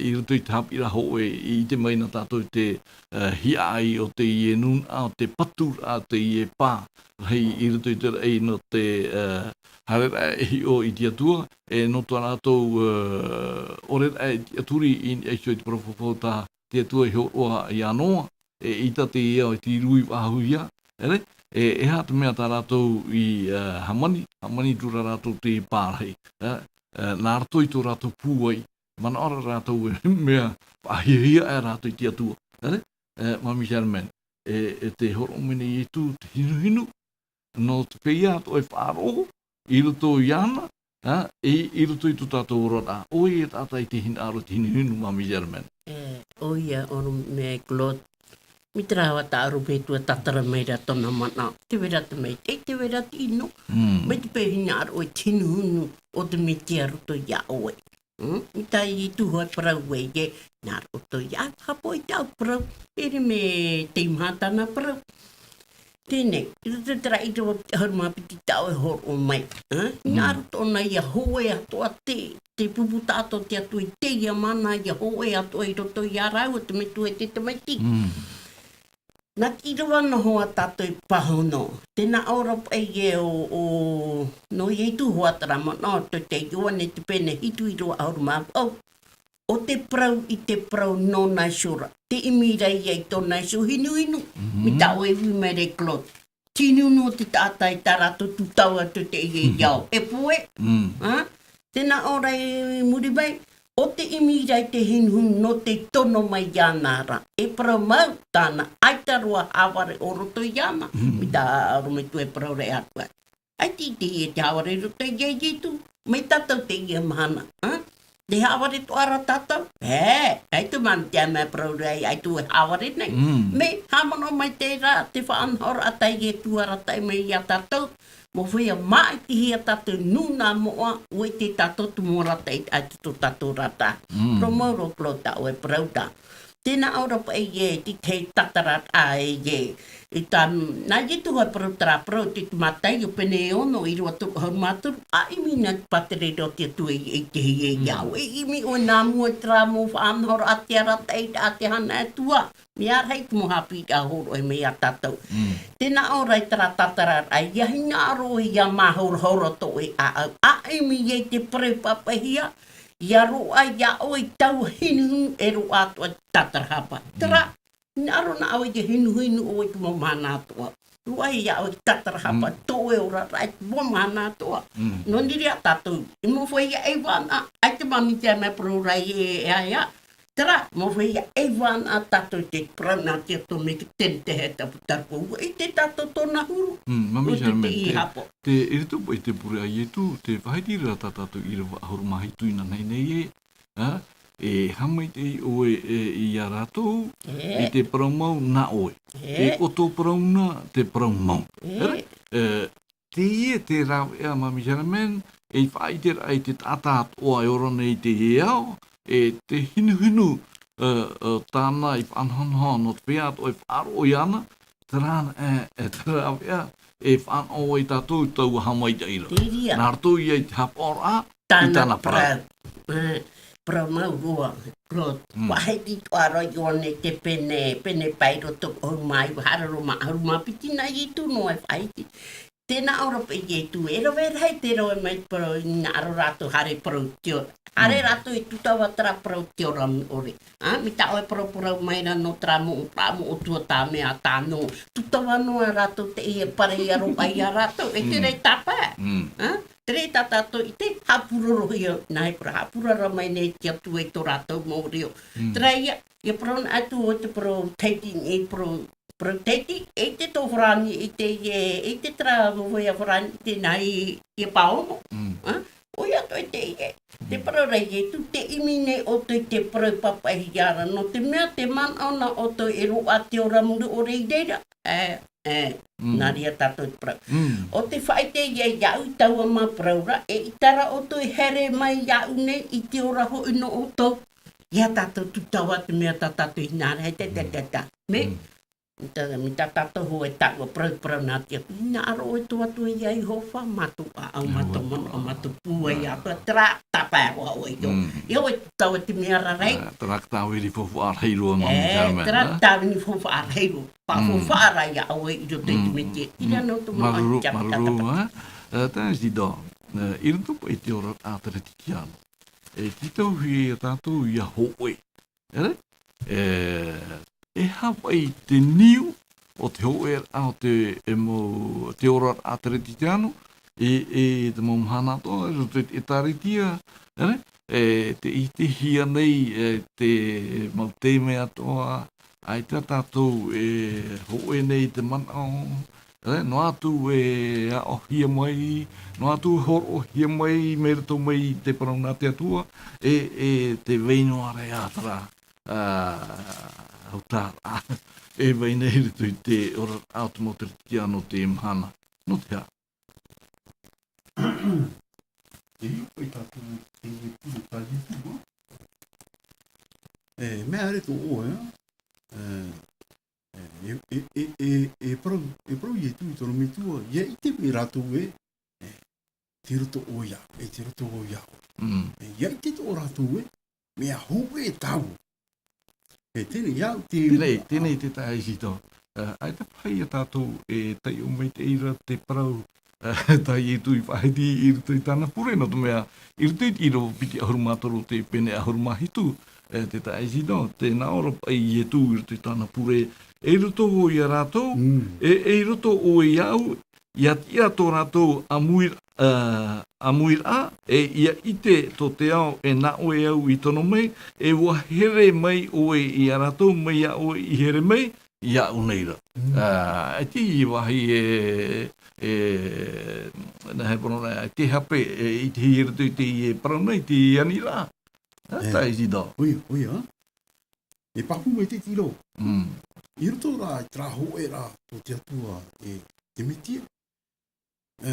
i roto i te haʻapiʻiraʻa hōʻē, i ʻite mai na tātou i te, e, hiaʻai o teie nūnaʻa, o te paturaʻa o teie pā rahi i roto i te raʻi nō te, e, haereraʻa e hiʻo i te Atua, e nō tā rātou, e, ʻoreraʻa e tiʻaturi i niʻa iho i te parau fafau tā te Atua i hōroʻa iā Noa, e, ʻeita teie e te rūʻau faʻahou ia, ʻere, e, e aha te mea tā rātou i, e, hāmani, hāmani atu ra rātou i te pā rahi, e, e, nā roto i tō rātou pūai, manaʻo ra rātou e mea faʻahiahia aʻe rātou i te Atua, ʻere, e, Mami Germaine, e, e tē hōroʻa mai nei Ietu te hinuhinu, nō te feiā atoʻa e faʻaroʻo, i roto iāna, ā, i, i roto i tō tātou oraraʻa. ʻOia e taʻata i te hinaʻaro i te hinuhinu, Mami Germaine. E, ʻoia, ʻorometua Claude. Mai te reira tā ʻorometua e tātara mai ra tōna manaʻo. Tē vai ra te maitaʻi, tē vai ra te ʻino. Mm. Mai te peu e hinaʻaro i te hinuhinu o te Mesia i roto iā ʻoe. Mm, i tā Ietu hoʻi e parau ai ē, nā roto ia, ā, haʻapaʻo i tāʻu parau, ʻere mea tei maha tāna parau. Teie nei, i roto i terā ʻīrava piti ʻahuru mā piti tā ʻoe i hōroʻa mai, ā? Mm. Nā roto ʻōna ʻia hōʻē atoʻa te, te pupu taʻata o te Atua i teie mahana, ʻia hōʻē atoʻa i roto iā rāua te Metua e te Tamaiti. Mm. Nā te ʻīrava noa tātou e pāhono. Tē nā ʻō ra paʻi ē ʻo, ʻo, nō Ietu hoʻi terā manaʻo, tō te Ioane te pene hitu ʻīrava ʻahuru mā vaʻu. ʻO te parau i te parau nōna iho ra. Te ʻimi ra ia i tōna iho hinuhinu. Mhm. Mai tā ʻoe e ui mai ra Claude. Tino nō te taʻata i tā rātou tūtau atu te ia i ao. E poe. Mm. Ha? Tē nā ʻō ra i muri mai, ʻo te ʻimi ra i te hinuhinu nō te tono mai iāna ra. E parau mau tāna, ʻaita roa hāvare ʻo roto iāna. Mm. Mai tā Roma e tuʻu e parau ra atu ai. ʻAita i te hia te hāvare i roto ia Ietu. Mai tātou teie mahana. Ha? Te hāvare atoʻa ra tātou. E, ʻaita mā te mea parau ra, ʻaita e hāvare nei. Mm. Mea haʻamanaʻo mai terā, te faʻanahoraʻa tā Ietu arataʻi mai iā tātou. Mea feiā māʻitihia tātou nūnaʻa moʻa, ʻua ʻite tātou te mau arataʻi, ʻaita tō tātou arataʻi. Mm. Parau mau roa Claude tā ʻoe e parau ra. Tē nā ʻō ra paʻi ē, te tahi tātararaʻa ē, i tā, nā Ietu hoʻi e parau terā parau, te, te Mātaio pene e ono, ʻīrava toru ʻahuru mā toru, ʻa ʻimi na te pātere ra o te Atua i, i te hia i Mm. ao. E ʻimi ʻoe nā mua i terā mau faʻanahoraʻa, te arataʻi, ʻa te hana ʻe tua. Mea rahi te mau haʻapiʻiraʻa hōroʻa mai iā tātou. Mm. Tē nā ʻō ra i terā tātararaʻa, ʻia hinaʻaro ʻoe ʻia māhorahora tō ʻoe ʻāʻau. ʻA ʻimi ia i te parau e pāpaʻihia, ʻia roaʻa iā ʻoe i taua hinuhinu e roaʻa atoʻa i te tātarahapa. Mm. Terā, hinaʻaro nā ʻoe ʻia hinuhinu ʻoe i te mau mahana atoʻa. Roaʻa iā ʻoe i te tātarahapa Mm. tō ʻoe oraraʻa i te mau mahana atoʻa. Mm. Nō reira tātou, e mea feiā ʻeivaʻanaʻa, ʻaita mā te mea parau ra ē, e, e, e, Terā, mea feiā ʻeivaʻanaʻa tātou i te parau nā te Atua mai te tenete e tapu tapu. ʻUa ʻite tātou tōna huru. Mm, Mami ʻUa ʻite Germaine, te te, ihapa. te, i roto i te pure a Ietu, tē faʻaʻite ra tā tātou ʻīrava ʻahuru mā hitu i nā nei nei ē, ā, e haʻamaitaʻi ʻoe, e, iā rātou, E. i te parau mau nā ʻoe. E. E ʻo tō parau na te parau mau. E. Ere? E, Teie te rāveʻa Mami Germaine, e faʻaʻite ra i te taʻata atoʻa e ora nei i teie ao, e te hinuhinu, e, e, tāna i faʻanahonaho nō te feiā atoʻa e faʻaroʻo iāna, terā, e, e te rāveʻa, e fānaʻo ai tātou i taua haʻamaitaʻiraʻa. Te reira. Nā roto ia i te haʻapaʻoraʻa, i Tāna tāna parau. parau. E, parau mau roa, Claude. Mm. Faʻaʻite atoʻa ra Ioane te pene, pene pae toru ʻahuru mā iva, haere roa mā ʻahuru mā piti, nā Ietu noa e faʻaʻite. Tē nā ʻō ra paʻi Ietu, e rave rahi te rave mai te parau, i hinaʻaro rātou haere parau i te ora. Haere Mm. rātou e tūtava terā parau i te ora ʻore. Ā, mai tā ʻoe e parauparau mai ra nō terā moʻo, terā moʻotua tā mea tā nō. Tūtava noa rātou teie parau ʻia roaʻa iā rātou, e te Mm. reira tāpae. Mm. Ā, te reira tā tātou i te haʻapurorohia, nā hea parau, haʻapurara mai nei te Atua i tō rātou mau reo. Mm. Terā ia, ʻia parau na atu ʻoe te parau Tahiti, e parau, parau Tahiti, e te tō Farāni, e te, e, e te terā mau feiā Farāni, tē nā ʻō, e pāhono. Mm. Ā? ʻOia atoʻa teie, te parau ra Ietu, tē ʻimi nei ʻoutou i te parau e pāpaʻihia ra, nō te mea te manaʻo nā ʻoutou e roaʻa te ora mure ʻore i reira. E, e, Mm. nā reira tātou te parau. Mm. ʻO tē faʻaʻite ia iāʻu i taua mau parau ra, eʻita ra ʻoutou e haere mai iāʻu nei i te ora hoʻi nō ʻoutou. Ia tātou tūtava te mea tā tātou i hinaʻaro, te, te, te, te. Mea, Mm. tā, mai tā tātou hōʻē taua parau, parau nā te Atua. Hinaʻaro ʻoe i tō Atua ia Iehova, mā tō ʻāʻau, mā tō manaʻo, mā tō pūai atoʻa, terā tāpae roa ʻoe iho. Mm. Ia ʻoe tūtava te mea rahi. Ā, terā tāvini faufaʻa rahi roa, Mami Germaine, terā ā? tāvini faufaʻa rahi roa. Pā Mm. faufaʻa ra ia ʻoe i roto i te Mm. mea tiʻa. Terā Mm. noa tō manaʻo Māuruuru, i te māuruuru, taʻata. Ā? Ā, tēnā Isidore, ā, i roto paʻi i te oraraʻa teretitiano. E tītauhia tātou ʻia hōʻē. Ere? E, e aha paʻi te niu o te hōʻēraʻa o te, e mau, te oraraʻa teretitiano, e, e te mau mahana atoʻa, i roto i te ʻĒtārētia, ere? E, tē ʻitehia nei, e, te mau taime atoʻa, ʻaita tātou e hōʻē nei te manaʻo, e, noa atu e aʻohia mai, noa atu e hōroʻahia mai, mai roto mai i te parau nā te Atua, e, e tē vai noa ra ā terā, ā, ʻautaraʻa, e vai nei i roto i te oraraʻa o te mau teretitiano i teie mahana. Nō te aha? E, i tātou, e, e, e, e, mea ʻere tō ʻoe, e, e, e, e, e, e parau, e parau Ietu i tōna metua, ʻia ʻite mai rātou ē, e, tei roto ʻoe iāʻu, e tei roto vau iāʻu. Mm. E, ʻia ʻite atoʻa rātou ē, mea hōʻē tāua. E teie, ia, te Teie, teie te tahi Isidore. ʻAita paha ia tātou e taiʻo maitaʻi ra te parau tā Ietu i faʻahiti i roto i tāna pure, nō te mea, i roto i te ʻīrava piti ʻahuru mā toru, te pene ʻahuru mā hitu, e, te taʻa Isidore, tē nā ʻō ra paʻi Ietu i roto i tāna pure, ei roto vau ia rātou, e, ei roto ʻoe iāʻu, ʻia tiʻa tō rātou ʻāmui, ā, ʻāmuiraʻa, e ʻia ʻite tō te ao e nā ʻoe au i tono mai, e ʻua here mai ʻoe ia rātou, mai iā ʻoe i here mai, iāʻu nei ra. Ā, e te vāhi e, e, nā he pono nā, e te hape, e, i te hia roto i te, e, parau nei, te aniraʻa. Ā, tā Isidore. ʻOia, ʻoia. E pāpū mai te tiro. I roto rā i terā hōʻē rā tō te Atua e te Metia. E,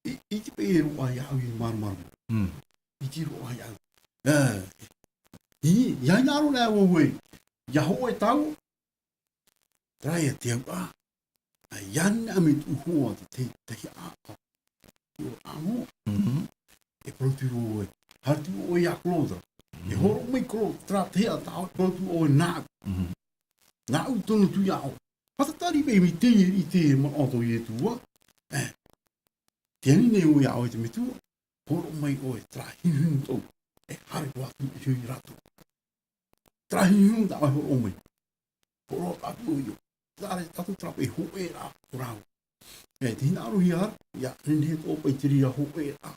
i, i te pē roa iāʻu i māramarama. I te roa iāʻu. E, i, i hinaʻaro nei au e, ʻia hōʻē tāua, terā ia te au ʻā. ʻIa ʻanaʻanamia tō ʻoe hoa te, te, te hiʻa ʻā. Te ora ʻānoa. E parau atu ʻoe. Haere atu ʻoe iā Claude. E hōroʻa mai Claude, terā te hiʻa tā ʻoe, parau atu ʻoe nāʻu. Nāʻu tono atu iā ʻoe. Fātata riʻi mai te, i te manaʻo tō Ietu ā. E, tē ani nei ʻoe iā ʻoe te Metua. Hōroʻa mai ʻoe, terā hinuhinu tōʻu. E haere roa atu i rātou. Terā hinuhinu tā ʻoe hōroʻa mai. Hōroʻa atu ʻoe. Terā rā tātou terā paʻi hōʻē rā, ʻo rāua. E, te hinaʻarohia ra, ʻia nehenehe atoʻa paʻi te reira hōʻē rā.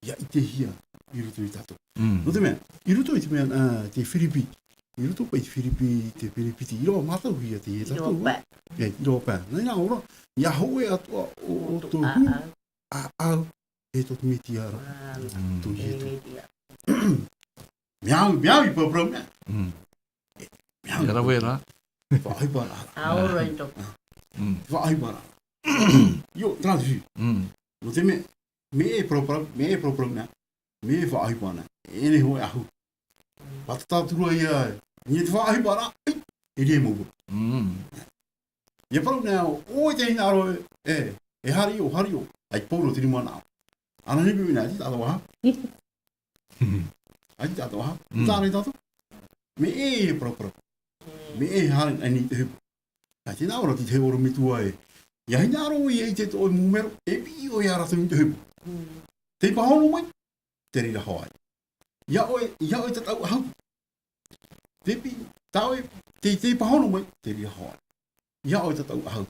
ʻIa ʻitehia i roto ia tātou. Nō te mea, i roto i te mea, ā, te Firipi. I roto paʻi te Firipi, te Firipi te ʻīrava mātauhia teie tātou. ʻĪrava pae. E, ʻīrava pae. Nā reira ʻo rā, ʻia hōʻē atoʻa ʻo, ʻo tō ʻāʻau. ʻĀʻau, e tō te Metia ra. Tō Ietu. Mea au, mea au i paraparau mea. Mea au. ʻIa rave rā. Faʻaʻohipa ra. ʻĀ, ʻo rā i tō. Faʻaʻohipa ra. ʻIo, terā te fifi. Nō te mea, mea e paraparau, mea e paraparau mea. Mea e faʻaʻohipa ana. E nei hōʻē ʻahu. Fātata atu ra ia, e nei te faʻaʻohipa ra, e, e rima mau. ʻIa parau nei au, ʻoe te hinaʻaro e, e, e haere ʻo, haere ʻo, ʻaita paʻi roa te rima nā. ʻAna nei pē mea, ʻaita tātou aha. ʻAita tātou aha. Tāna i tātou. Mea e, e paraparau. Mea e haere, e nei te ʻohipa. ʻAita nā ʻō ra te ʻorometua ē. ʻIa hinaʻaro ʻoe i te tō ʻoe mau mero, e piʻi ʻoe ia rātou i te ʻohipa. Tei pāhono mai, te reira hoʻi. ʻIa ʻoe, ʻia ʻoe tātou ʻahu. Te piʻi, tā ʻoe, te, te pāhono mai, te reira hoʻi. ʻIa ʻoe tātou ʻahu.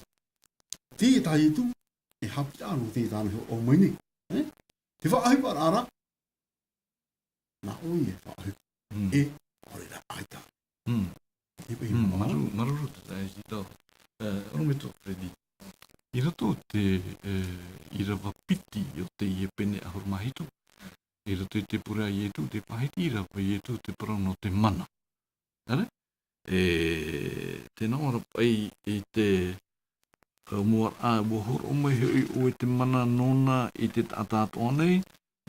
Te, tā Ietu, e haʻapiʻiraʻa nō te tāna hōroʻa mai nei. E? Te faʻaʻohipa ra, nā ʻoe e faʻaʻohipa. E, ʻaore rā ʻaita. E paʻi, māuruuru, māuruuru te taeaʻe Isidore. E, ʻorometua Freddy. I roto te, e, ʻīrava piti o teie pene ʻahuru mā hitu. I roto i te pure a Ietu, tē faʻahiti ra paʻi Ietu te parau nō te mana. ʻĒ? E, tē nā ʻō ra paʻi i te, e, muaraʻa, ʻua hōroʻa mai hoʻi ʻoe te mana nōna i te taʻata atoʻa nei,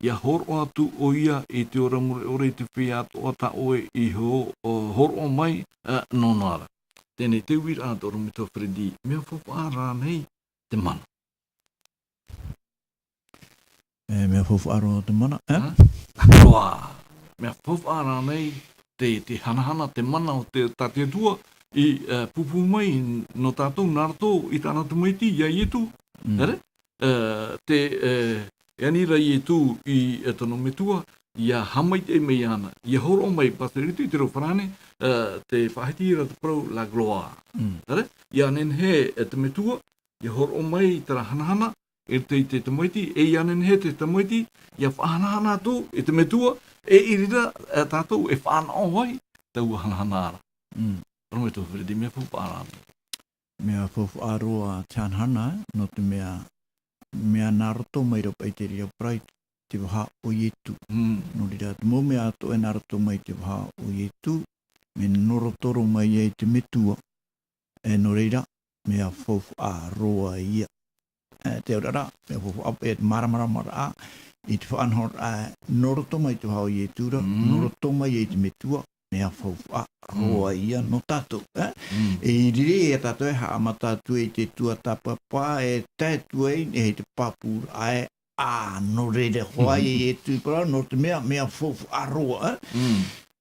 ʻia hōroʻa atu ʻoia i te ora mure ʻore i te feiā atoʻa tā ʻoe i hō-, o, hōroʻa mai, e, nōna ra. Teie te uiraʻa tō ʻorometua Freddy, mea faufaʻa rānei te mana. E, mea faufaʻa roa te mana, e? Hā? Roa. Mea faufaʻa rānei te, te hanahana, te mana o te, tā te Atua i, e, pūpū mai nō tātou nā roto i tāna tamaiti, iā Ietu. ʻĒ? E, te, e, e ani ra Ietu i, e, tōna metua, ʻia haʻamaitaʻi mai iāna. ʻIa hōroʻa mai, pāturi i te reo farāne, e, tē faʻahiti ra te parau la gloire. ʻĒ? ʻIa nehenehe, e, te metua, ʻia hōroʻa mai terā hanahana, i roto i te tamaiti, e ʻia nehenehe te tamaiti, ʻia faʻahanahana atu i te metua, e i reira, e, tātou e fānaʻo ai taua hanahana ra. ʻĒ. ʻOrometua Freddy, mea faufaʻa rānei. Mea faufaʻa roa te hanahana, nō te mea, mea nā roto mai ra paʻi te reira parau, te vaha o Ietu. ʻĒ. Nō reira, te mau mea atoʻa e nā roto mai te vaha o Ietu, mea nō roto roa mai ai te metua. E nō reira, mea faufaʻa roa ia. E, te auraʻa, mea faufaʻa, e te māramaramaraʻa, i te faʻanahoraʻa, nō roto mai te vaha o Ietu ra, nō roto mai ai te metua, mea faufaʻa roa ia nō tātou, e? E i reira ia tātou e haʻamata atu i te tuatāpapa, e tae atu ai, e te pāpūraʻa, e, ā, nō reira hoʻi, e Ietu i parau, nō te mea, mea faufaʻa roa, e?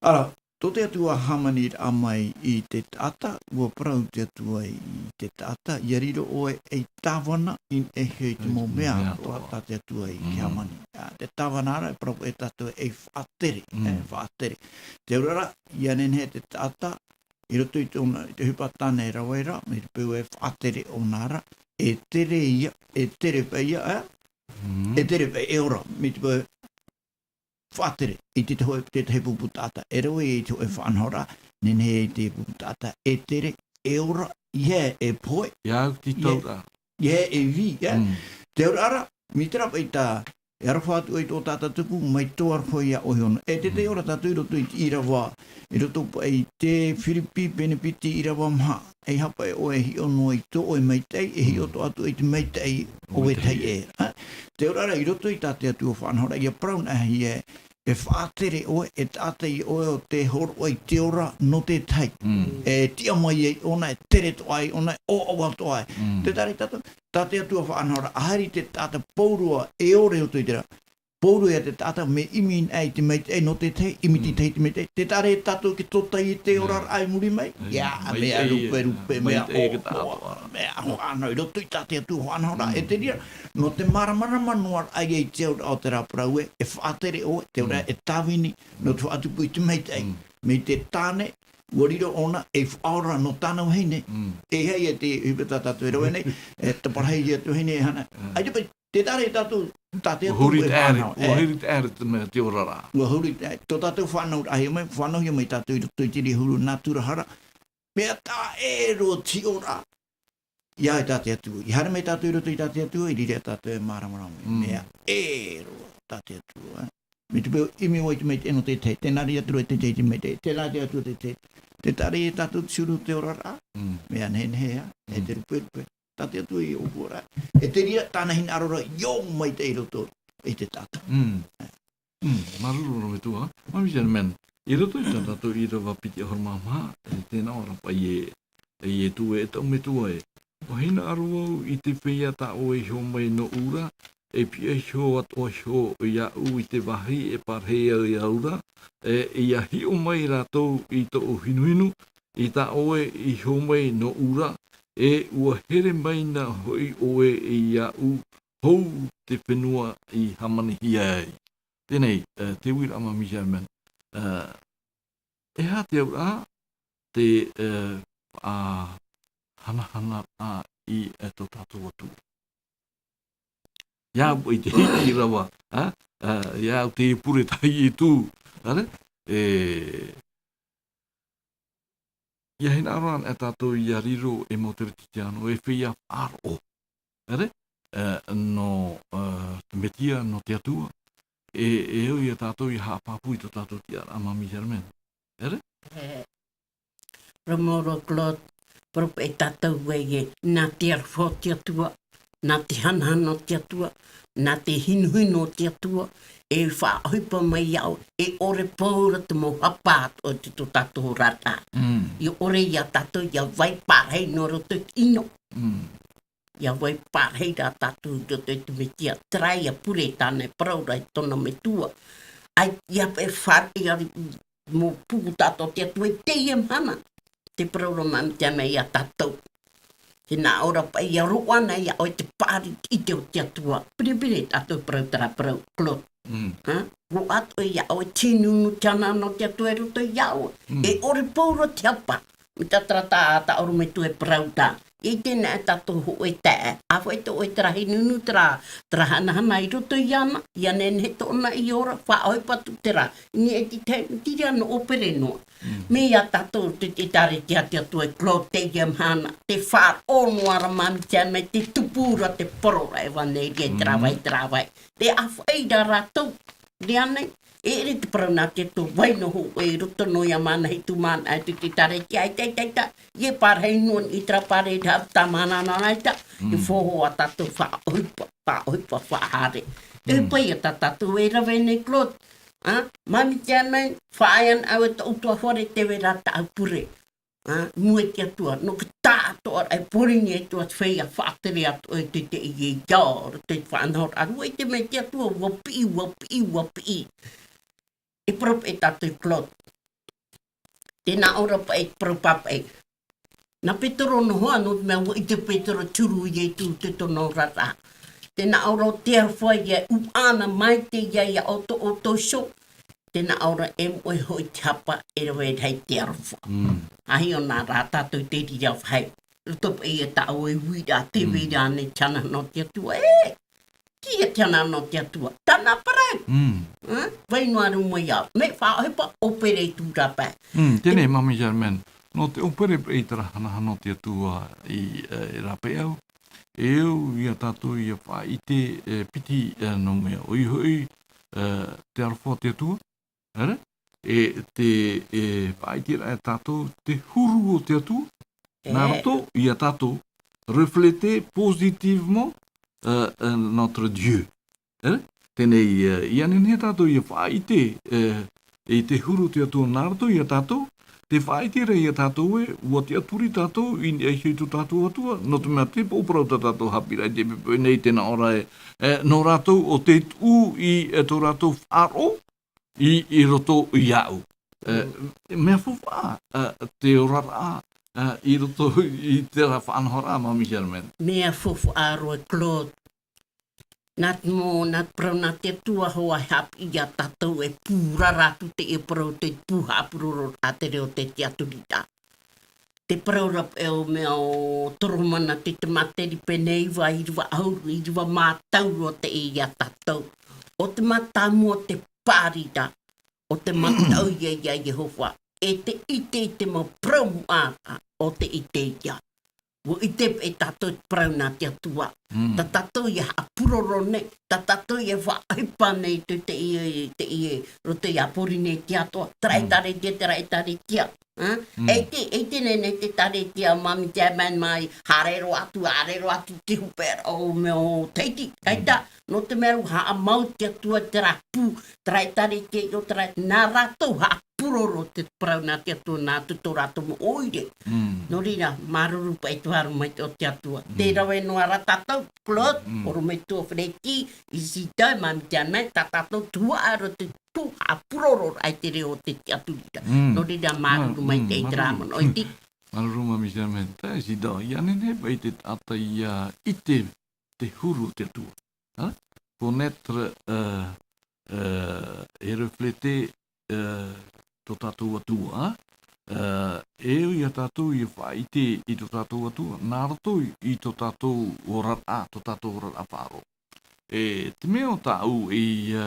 Ara, Tō te Atua hāmaniraʻa mai i te taʻata, ua parau te Atua i te taʻata, ʻia riro ʻoe ei tāvana i niʻa iho i te mau mea atoʻa tā te Atua i hāmani. Ā, te tāvana ra, e parau e tātou ei faʻatere, e faʻatere. Te auraʻa ra, ʻia nehenehe te taʻata, i roto i tōna, i te ʻohipa tāne e rave ra, mai te peu e faʻatere ʻōna ra, e tere ia, e tere paʻi ia, ā? E tere paʻi, e ora, mai te peu faʻatere, i te tahi, te tahi pupu taʻata. E rave i te hōʻē faʻanahoraʻa, nehenehe i te pupu taʻata, e tere, e ora, ʻeiaha e pohe. ʻIa au te tauraʻa. ʻIa e vī, ē? Te auraʻa ra, mai terā paʻi tā, e aroha atu ai tō tātou tupu, mai tō aroha ia ʻoe iho na. E te tahi ora tātou i roto i te ʻīrava, i roto paʻi i te Firipi, pene piti ʻīrava maha. ʻEiaha paʻi ʻoe e hiʻo noa i tō ʻoe maitaʻi, e hiʻo atoʻa atu i te maitaʻi o vetahi ʻē. Ā, te auraʻa ra i roto i tā te Atua faʻanahoraʻa, ʻia parau na hia, e faʻatere ʻoe, e taʻata ia ʻoe ʻo tē hōroʻa i te ora nō te tahi. E tiʻa mai ai ʻōna, e tere atoʻa ai ʻōna, e ʻoaʻoa atoʻa ai. Tē taʻa ra ia tātou, tā te Atua faʻanahoraʻa, ʻa haere te taʻata pauroa, e ore i roto i terā. Pauroa ia te taʻata mea ʻimi anaʻe i te maitaʻi nō te tahi, ʻimi te tahi i te maitaʻi. Tē taʻa ra ia tātou e tōtaiete i te oraraʻa i muri mai. ʻIa, mea ruperupe, mea ʻoaʻoa, mea faʻanaho, i roto i tā te Atua faʻanahoraʻa. E te reira, nō te māramarama noa anaʻe i te auraʻa o terā parau ē, e faʻatere ʻoe, te auraʻa e tāvini, nō te faʻatupu i te maitaʻi. Mai te tāne, ua riro ʻōna ei faʻaora nō tāna vahine. E aha ia te ʻohipa tā tātou e rave nei, e taparahi ia te vahine e hana. ʻAita paʻi, tē taʻa ra ia tātou, tā te Atua e faʻanaho, ua huri taʻere te mea te oraraʻa. Ua huri taʻere, tō tātou faʻanahoraʻa, ʻia mai, faʻanahohia mai tātou i roto i te reira huru nātura hara. Mea taʻa ʻē roa te hiʻoraʻa. ʻIa, e tā te Atua. I haere mai tātou i roto i tā te Atua, i reira tātou e māramarama. Mea ʻē roa tā te Atua, ē. Mai te peu ʻimi ʻoe i te maitaʻi nō te tahi, tē nā reira atu ra te tahi i te maitaʻi, tē nā reira atu ra te tahi. Tē taʻa ra ia tātou te huru te oraraʻa. Mea nehenehe, ā, e te ruperupe. Tā te Atua i ʻōpua ra. E te reira tāna hinaʻaro ra, ʻia ō maitaʻi i roto i te taʻata. Mm, māuruuru ra metua, Māmī Germaine. I roto i tā tātou ʻīrava piti ʻahuru mā maha, e tē nā ʻō ra paʻi ē, e Ietu ē, e taʻu metua ē. ʻUa hinaʻaro au i te feiā tā ʻoe i hiʻo mai nōʻu ra, e piʻi iho atoʻa iho iāʻu i te vāhi e pārahi au iāʻu ra, e, ʻia hiʻo mai rātou i tōʻu hinuhinu, i tā ʻoe i hiʻo mai nōʻu ra, e ʻua here mai na hoʻi ʻoe iāʻu, hou te fenua i hāmanihia ai. Teie, e, te uiraʻa Māmī Germaine, e, e aha te auraʻa, te, e, faʻahanahanaraʻa i, e, tō tātou Atua. ʻIa au i te hiti rava, ā, ā, ʻia au te pure tā Ietu, ʻaore? E, ʻia hinaʻaro anaʻe tātou ʻia riro ei mau teretitiano, ei feiā faʻaroʻo. ʻAore? E, nō, e, te Metia, nō te Atua. E, e au ia tātou ʻia haʻapāpū i tō tātou tiʻaraʻa Māmī Germaine. ʻAore? E, Romoro Claude, parau paʻi tātou ē, e, nā te aroha o te Atua, nā te hanahana o te Atua, nā te hinuhinu o te Atua, e faʻaʻohipa mai iāʻu, e ʻore paura te mau hapa atoʻa i tō tātou oraraʻa. Mm. ʻIa ʻore ia tātou, ʻia vai pārahi noa roto i te ʻino. Mm. ʻIa vai pārahi rā tātou i roto i te Metia, terā ia pure tāna e parau ra i tōna metua. ʻAi, ʻia paʻi fare, ʻia mau pupu tātou te Atua i teie mahana. Tē parau ra Māmī Germaine ia tātou. Tē nā ʻō ra paʻi ʻia roaʻa na iā ʻoe te paʻari ʻite o te Atua. Pirepire tātou parau terā parau, Claude. Mm. Hā? Roaʻa atoʻa iā ʻoe te nunu tiana nō te Atua i roto iāʻu. Mm. E ʻore paura te hapa. Mai tā terā tā, tā ʻorometua e parau ra. ʻIa ʻite na e tātou hōʻē taeaʻe. ʻA faʻaʻite ʻoe terā hīnūnū, terā, terā hanahana i roto iāna, ʻia nehenehe tōna i ora, faʻaʻohipa atu terā. I niʻa i te tahi, te reira nō ʻōpere noa. Mm. Mai iā tātou te, te ʻĒtārētia a te Atua e Claude teie mahana, tē faʻaroʻo noa ra Māmī Germaine, tē tupu ra te parau ra ʻevaneria i terā vai, terā vai. Tē ʻāfaʻi ra rātou, i teie nei, e ʻere te parau nā te Atua, vai noa hōʻē i roto noa iā māna hitu māna, ʻaita te ʻĒtārētia, ʻaita, ʻaita, ʻaita, ʻia pārahi noa i terā pārahi rahi tāmāna nā ʻaita, e faʻahoʻi ā tātou faʻaʻohipa, faʻaʻohipa, faʻahaere. E ʻohipa ia tā tātou e rave nei Claude, ā, Māmī Germaine, faʻaea anaʻe au e tōʻu ʻutuāfare tē vai ra tāʻu pure. Ā, i mua i te Atua, nō te tāʻatoʻaraʻa e pōuri nei te Atua te feiā faʻatere atoʻa e te, te, i, i, i, i roto i te faʻanahoraʻa. Rave i te mea te Atua, ʻua piʻi, ʻua piʻi, ʻua piʻi. E parau paʻi tātou Claude. Tē nā ʻō ra paʻi, parau papaʻi. Nā Petero noa, nō te mea ʻua ʻite Petero te huru o Ietu i tōna oraraʻa. Tē nā ʻō ra ʻo te aroha ia e ʻūʻana mai te ia ia ʻoutou, ʻoutou iho. Tē nā ʻō ra e moʻe hoʻi te hapa e rave rahi te aroha. Mm. Ahi ʻōna rā tātou te reira faʻahi. Roto paʻi ia tāʻu e uiraʻa, te Mm. vai ra ānei te ananahi o te Atua. E! Kī ia te ananahi o te Atua. Tāna parau. Mm. Hā? Vai noa rā mai au. Mea faʻaʻohipa, ʻōpere i tū rā pae. Mm, teie nei, Māmī Germaine. Nō te ʻōpere paʻi i terā hanahana o te Atua i, e, i rāpae au. E au ia tātou ia faʻaʻite, e, piti, e, nō mea. ʻOia hoʻi, e, te aroha o te Atua. Ere? E te, e, faʻaʻite ra e tātou te huru o te Atua, nā E. roto ia tātou, refléter positivement, euh, euh, notre Dieu. Ere? Teie nei, e, ʻia nehenehe tātou ia faʻaʻite, e, i te huru o te Atua nā roto ia tātou, tē faʻaʻite ra ia tātou ē, ʻua tiʻaturi tātou i niʻa iho i tō tātou Atua, nō te mea te pōpō parau tā tātou haʻapiʻiraʻa i teie poipoi nei, tē nā ʻō ra ē, e, nō rātou ʻo tē tuʻu i, e, tō rātou faʻaroʻo, i, i roto iāʻu. E, Mm. mea faufaʻa, e, te oraraʻa, e, i roto i terā faʻanahoraʻa, Māmī Germaine. Mea faufaʻa roa, Claude. Nā te mau, nā te parau nā te Atua hoʻi e haʻapiʻi ia tātou e pūrara atu teie parau, te pū haʻapuroro a te reo o te tiʻaturiraʻa. Te parau ra paʻi ʻo mea ʻo Toromona te, te Matariki pene iva, ʻīrava ʻahuru, ʻīrava mā tauturu ʻo tē ʻite ia tātou. ʻO te mātāmua te pārira, ʻo te mataʻu ia, ia Iehova. E te ʻite i te mau parau muʻa o tē ʻite ia. ʻUa ʻite paʻi tātou te parau nā te Atua. Mm. Tā tātou ia haʻapuroro nei, tā tātou ia faʻaʻohipa nei te, te, te, te, roto ia Pōrīnetia atoʻa. Terā Mm. ʻĒtārētia, terā ʻĒtārētia. Hā? Mm. E ʻite, e ʻite nei, nei te ʻĒtārētia, Māmī Germaine mai, haere roa atu, haere roa atu te hōpeʻa o mea ʻo Tahiti. ʻAita, Mm. nō te mea rā haʻamau te Atua terā pū, terā ʻĒtārētia, ʻo terā, nā rātou haʻapuroro te parau nā te Atua, nā tō, tō rātou mau ʻoire. Mm. Nō reira, māuruuru paʻi te vārua maitaʻi o te Atua. Mm. Tē rave noa ra tātou, Claude, Mm. ʻorometua Freddy, Isidore, Māmī Germaine, tā tātou tuhaʻa roa te pū haʻapuroro ai te reo o te tiʻaturiraʻa. Mm. Nō reira, māuruuru Mm, maitaʻi mm, te rā māuruuru. Manaʻo iti. Māuruuru, Māmī Germaine. Taeaʻe Isidore, ʻia nehenehe paʻi te taʻata ia ʻite te huru o te Atua. Hā? Connaître, euh, euh, et refléter, euh, tō tātou Atua, hā? Euh, e au ia tātou ia faʻaʻite i tō tātou Atua, nā roto i, i tō tātou oraraʻa, tō tātou oraraʻa faʻaroʻo. E te mea ʻo tāʻu i, ā,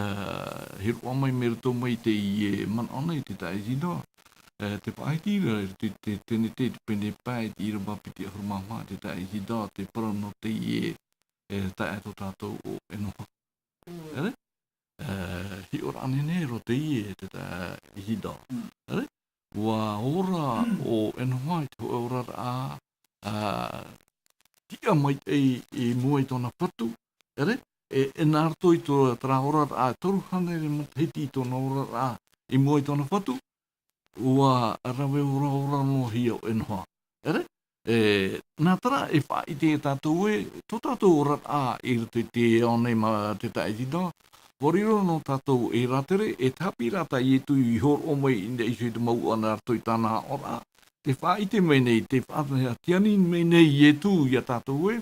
hiroʻa mai mai roto mai i teie manaʻo nei te taeaʻe Isidore, ā, te faʻahiti ra, te, te, te, te, te pene pae, i te ʻīrava piti ʻahuru mā maha te taeaʻe Isidore, te parau nō teie, e, taeaʻe tō tātou ʻo ʻEnoha. Mm. Ere? Ā, hiʻoraʻa nehenehe roa teie te taeaʻe Isidore. Mm. Ere? ʻUa ora ʻo ʻEnoha i te hōʻē oraraʻa, ā, tiʻa maitaʻi i mua i tōna fatu, ere? E, e nā roto i tō, terā oraraʻa, toru hānere matahiti i tōna oraraʻa, i mua i tōna fatu, ʻua rave ora, ora noa hia ʻo ʻEnoha. Ere? E, nā terā e faʻaʻite ia tātou ē, tō tātou oraraʻa i roto i te ao nei mā te taeaʻe Isidore, ʻua riro nō tātou e rātere, e te haʻapiʻiraʻa tā Ietu i hōroʻa mai i niʻa iho i te mau ʻana nā roto i tāna aʻoraʻa. Tē faʻaʻite mai nei, tē faʻatiani mai nei Ietu ia tātou ē,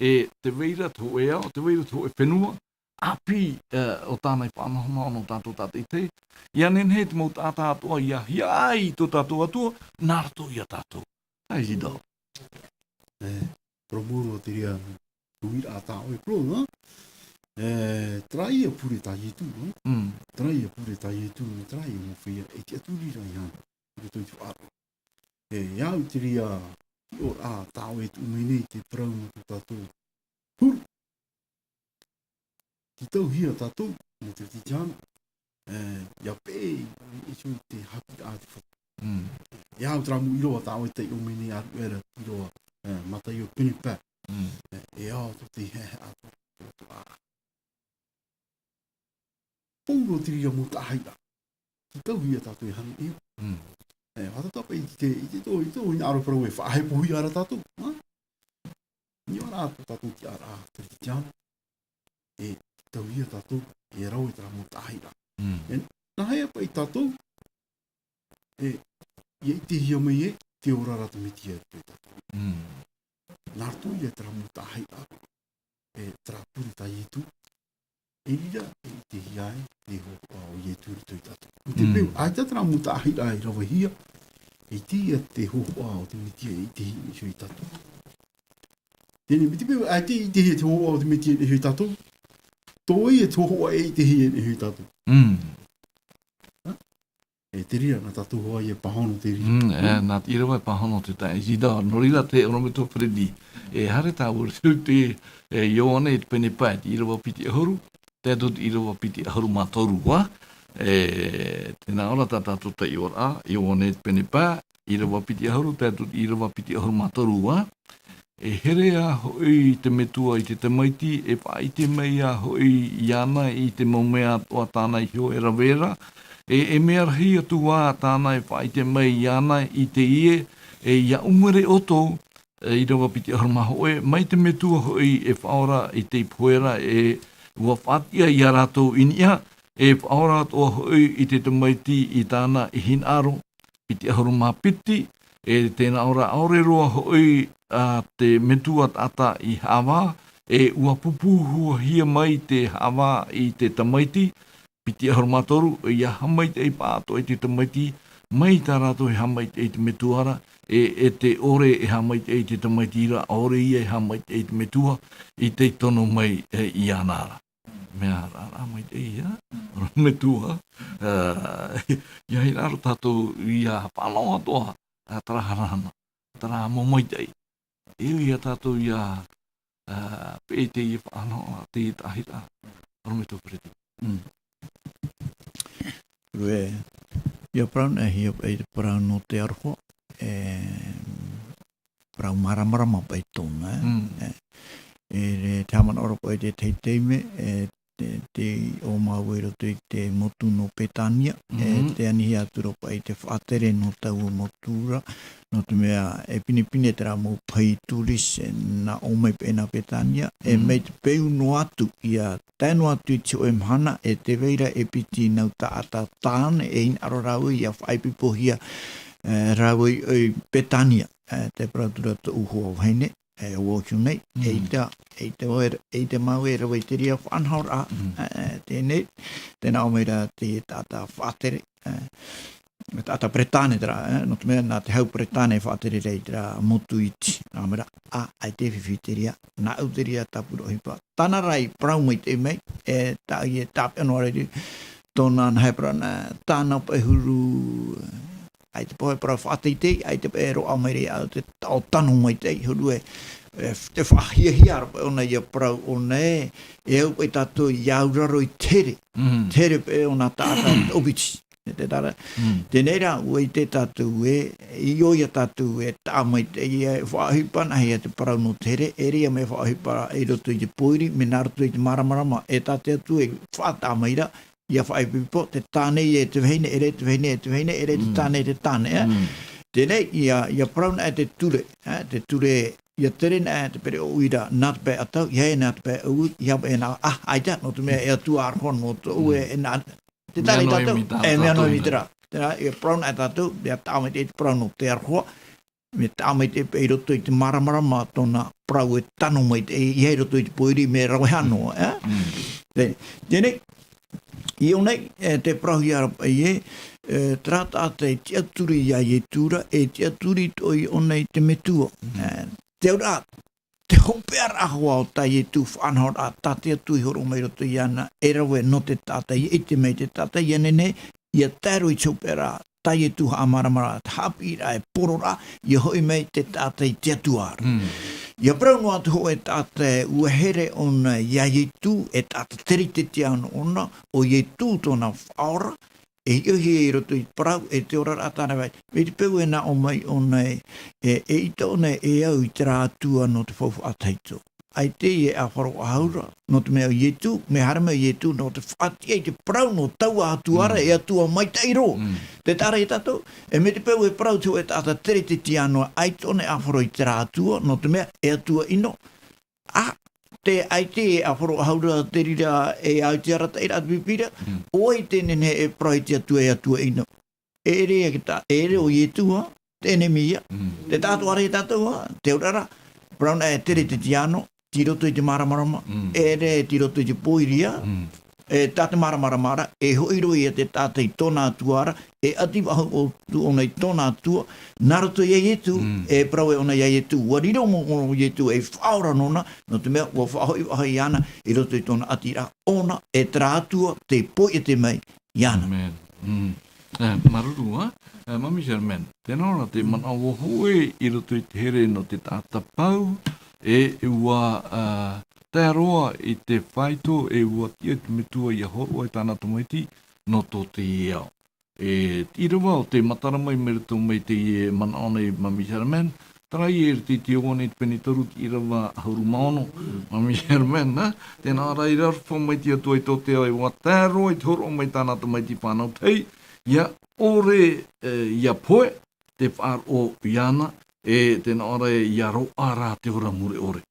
e tē vai ra te hōʻē ao, tē vai ra te hōʻē fenua, ʻāpī, e, ʻo tāna i faʻanahonaho nō tātou tātaʻitahi. ʻIa nehenehe te mau taʻata atoʻa ʻia hiaʻai i tō tātou Atua, nā roto ia tātou. Taeaʻe Isidore. E, parau mau roa te reira, uiraʻa tā ʻoe Claude, nā? E, terā ia pure tā Ietu, nā? Mm. Terā ia pure tā Ietu, terā ia mau feiā e tiʻaturi ra iāna. I roto i te faʻaroʻo. E, e au i te reira hiʻoraʻa tā ʻoe e tuʻu mai nei te parau nō tō tātou huru. Tītauhia tātou, nō te Kiritiano, e, ʻia peʻe i niʻa iho i te haʻapiʻiraʻa a te Fatu. Mm. E au terā mau ʻīrava tā ʻoe e taiʻo mai nei a Ruʻera, ʻīrava, e, Mataio pene pae. Mm. E, e au tō te hehea tō, tō, tō, ā. Paulo te reira mau taʻahiraʻa. Tītauhia tātou e hangē ʻoia. Mm. E, ʻua tautapa i te, i te tō, i tō, hinaʻaro parau e faʻahepohia ra tātou, ā? Niʻa rā tō tātou tiʻaraʻa Kiritiano. E, tītauhia tātou, e rave terā mau taʻahiraʻa. Mm. E, nāhea paʻi tātou, e, ia ʻitehia mai e te ora ra te Metia i roto ia tātou. Mm. Nā roto ia i terā mau tāhaʻiraʻa, e terā pure tā Ietu, e reira e ʻitehia ai te hōhoʻa o Ietu i roto ia tātou. ʻO te Mm. peu, ʻaita terā mau tāhaʻiraʻa i ravehia, e ʻitehia te hōhoʻa o te Metia e ʻitehia i roto ia tātou. Teie nei, mai te peu, ʻaita e ʻitehia te hōhoʻa o te Metia i roto ia tātou, tō ia te hōhoʻa e ʻitehia i roto ia tātou. Mm. E te reira, nā tātou hoʻi e pāhono te reira. Mm, e, nā te ʻīrava e pāhono te taeaʻe Zida, nō reira te ʻorometua Freddy. E haere tāua i te, e, Ioane i te pene pae, te ʻīrava piti ʻahuru, tae atu i te ʻīrava piti ʻahuru mā toru, ā. E, tē nā ʻō ra tā tātou taiʻoraʻa, Ioane i te pene pae, ʻīrava piti ʻahuru, tae atu i te ʻīrava piti ʻahuru mā toru, ā. E here ā hoʻi te metua i te tamaiti, e faʻaʻite mai ā hoʻi iāna i te mau mea atoʻa tāna i hiʻo e rave ra, e, e mea rahi atu ā tāna e faʻaʻite mai iāna i teie, e ʻia ʻumere ʻoutou, e, ʻīrava piti ʻahuru mā hōʻē, mai te metua hoʻi e faʻaora i te pohe ra, e ʻua faʻatiʻa ia rātou i niʻa, e faʻaora atoʻa hoʻi i te tamaiti i tāna i hinaʻaro, piti ʻahuru mā piti, e tē nā ʻō ra ʻaore roa hoʻi, ā, te metua taʻata i haʻavā, e ʻua pūpūhuahia mai te haʻavā i te tamaiti, piti ʻahuru mā toru, ʻia haʻamaitaʻi pāʻatoʻa i te tamaiti, mai tā rātou e haʻamaitaʻi i te metua ra, e, e te ʻore e haʻamaitaʻi i te tamaiti ra, ʻaore ia e haʻamaitaʻi i te metua, i tei tono mai, e, iāna ra. Mea rahi, rahi maitaʻi, ā, ʻorometua, ā, ʻia hinaʻaro tātou ʻia faʻanaho atoʻa, ā, terā hanahana, terā mau maitaʻi. E ui ia tātou ʻia, ā, peʻe i teie faʻanaho, teie tāhaʻiraʻa, ʻorometua Freddy. Mm. Rue, ʻia parau na, ʻia, e te parau nō te aroha, e, parau māramarama paʻi tōna, e. Mm. E, e, te haʻamanaʻo ra paʻi i te tahi taime, e, te, te ʻō māua i roto i te motu nō Petania, e, Mhm. tē anihia atu ra paʻi te faʻatere nō taua motu ra, nō te mea, e pinepine terā mau pahi tourist, e, nā ʻō mai paʻi nā Petania, e, Mhm. mai te peu noa atu, ʻia tae noa atu i te hōʻē mahana, e tē vai ra e piti nau taʻata tāne, e hinaʻaro rāua ʻia faʻaipoipohia, e, rāua i, i Petania, e, tē parau atu ra tōʻu hoa vahine, e, ʻo Ōhiu nei, Mm. eʻita, eʻita vau e, eʻita māua e rave i te reira faʻanahoraʻa, Mm. e, e, teie, tē nā ʻō mai ra te taʻata faʻatere, e, taʻata Peretāne terā, e, nō te mea nā te hau Peretāne e faʻatere ra i terā motu iti, nā ʻō mai ra, ā, ʻaita e fifi te reira, nāʻu te reira tāpura ʻohipa. Tāna rā i parau maitaʻi mai, e, tā, e tāpeʻa noa ra i tōna nā hea parau na, tāna paʻi huru, ʻaita paʻi e parau faʻateitei, ʻaita paʻi e roaʻa mai ra iāʻu te taʻo tano maitaʻi, huru e, e, te faʻahiahia ra paʻi ʻōna ʻia parau ʻōna ē, e au paʻi tātou ʻia auraro i te here, Mhm. te here paʻi o nā taʻata ʻōpiti. E te tara, Mm. teie rā, ʻua ʻite tātou ē, i ʻō ia tātou e taʻa maitaʻi, e faʻaʻohipa nā hea te parau nō te here, e ʻere ia mea faʻaʻohipa i roto i te pōiri, mea nā roto i te māramarama, e tā te Atua e faʻataʻa mai ra, ʻia faʻaipoipo, te tāne ia e te vahine, ʻere te vahine e te vahine, ʻere te Mm. tāne e te tāne, e? Mm. Teie, ʻia, ʻia parau na e te ture, e, te ture, ʻia tere na e te pereʻoʻo uira, nā te pae ʻatau, ʻeiaha nā te pae ʻoʻoʻo, ʻeiaha e nā, ā, ʻaita, nō te mea e Atua aroha nō tōʻu, Mm. e, e nā, te Mea tari noa tātou, e mea noa i te rā. Terā, e parau na e tātou, mea taʻa maitaʻi te parau nō te aroha, mea taʻa maitaʻi paʻi i roto i te māramarama tōna parau e tano maitaʻi, ʻeiaha i roto i te pōiri mea rave hano, e? Mm. Te, teie, i ʻō nei, e, te parauhia ra paʻi ē, e, terā taʻata e tiʻaturi iā Ietu ra, e tiʻaturi atoʻa ʻōna i te Metua. Mm. E, te auraʻa, te hopeʻaraʻa hoʻi o tā Ietu faʻanahoraʻa, tā te Atua i hōroʻa mai i roto iāna, e rave nō te taʻata, ʻia ʻite mai te taʻata, ʻia nehenehe, ʻia tae roa i te hopeʻaraʻa, tā Ietu haʻamāramarama, te haʻapiʻiraʻa e poro ra, ʻia hoʻi mai te taʻata i te Atua ra. Mm. ʻIa parau noa atu hoʻi e taʻata ē, ʻua here ʻōna iā Ietu, e taʻata tere i te tiʻa nō ʻōna, ʻo Ietu tōna Faʻaora, e hiʻohia i roto i te parau, e te oraraʻa tāna vai. Mai te peu e nā ʻō mai ʻōna ē, e, eʻita ʻōna e au i terā Atua nō te faufaʻa tahito. ʻAita e ʻāfaro ʻahuru ra, nō te mea ʻo Ietu, mea haere mai ʻo Ietu, nō te faʻatiʻa i te parau nō taua Atua ra, Mm. e Atua maitaʻi roa. Mm. Te taʻa ra ia tātou, e mai te peu e parau te hōʻē taʻata tere i te tiʻa noa, ʻaita ʻōna e ʻāfaro i terā Atua, nō te mea e Atua ʻino. ʻĀ, te ʻaita e ʻāfaro ʻahuru ra te reira e au i te arataʻiraʻa a te Pīpīria, Mm. ʻo vai tē nehenehe e parau i te Atua e Atua ʻino. E ʻere ia ki tā, e ʻere ʻo Ietu, ā, te ʻenemi ia. Mm. Te taʻatoʻa ra ia tātou, ā, te auraʻa ra, parau na e tere te tiano, tei roto i te māramarama, Mm. e ʻere tei roto i te pōiri, ā. Mm. E tā te māramarama ra, e hoʻi roa ia te taʻata i tōna Atua ra, e ʻati faʻahou atu ʻōna i tōna Atua, nā roto ia Ietu, Mm. e parau e ʻōna ia Ietu, ʻua riro mau ʻo Ietu ei Faʻaora nōna, nō te mea, ʻua faʻahoʻi, faʻahoʻi iāna, i roto i tōna ʻatiraʻa ʻōna, e terā Atua, tei poiete mai iāna. Amen. Mm. E, māuruuru, ā? E, Mami Germaine, tēnā ora te manaʻo ʻua hōʻē i roto i te here nō te taʻata pau, e, ʻua, ā, tae roa i te faito, e ʻua tiʻa te Metua ʻia hōroʻa i tāna tamaiti nō tō teie ao. E, te ʻīrava o tē matara mai mai roto mai teie manaʻo nei Mami Germaine, terā ia i roto i te Ioane i te pene toru te ʻīrava ʻahuru mā ono, Mami Germaine, nā, tēnā ora i aroha mai te Atua i tō te ao e ʻua tae roa i te hōroʻa mai tāna tamaiti fānau tahi, ʻia ʻore, e, ʻia pohe, te faʻaroʻo iāna, e tēnā ora ʻia roaʻa rā te ora mure ʻore.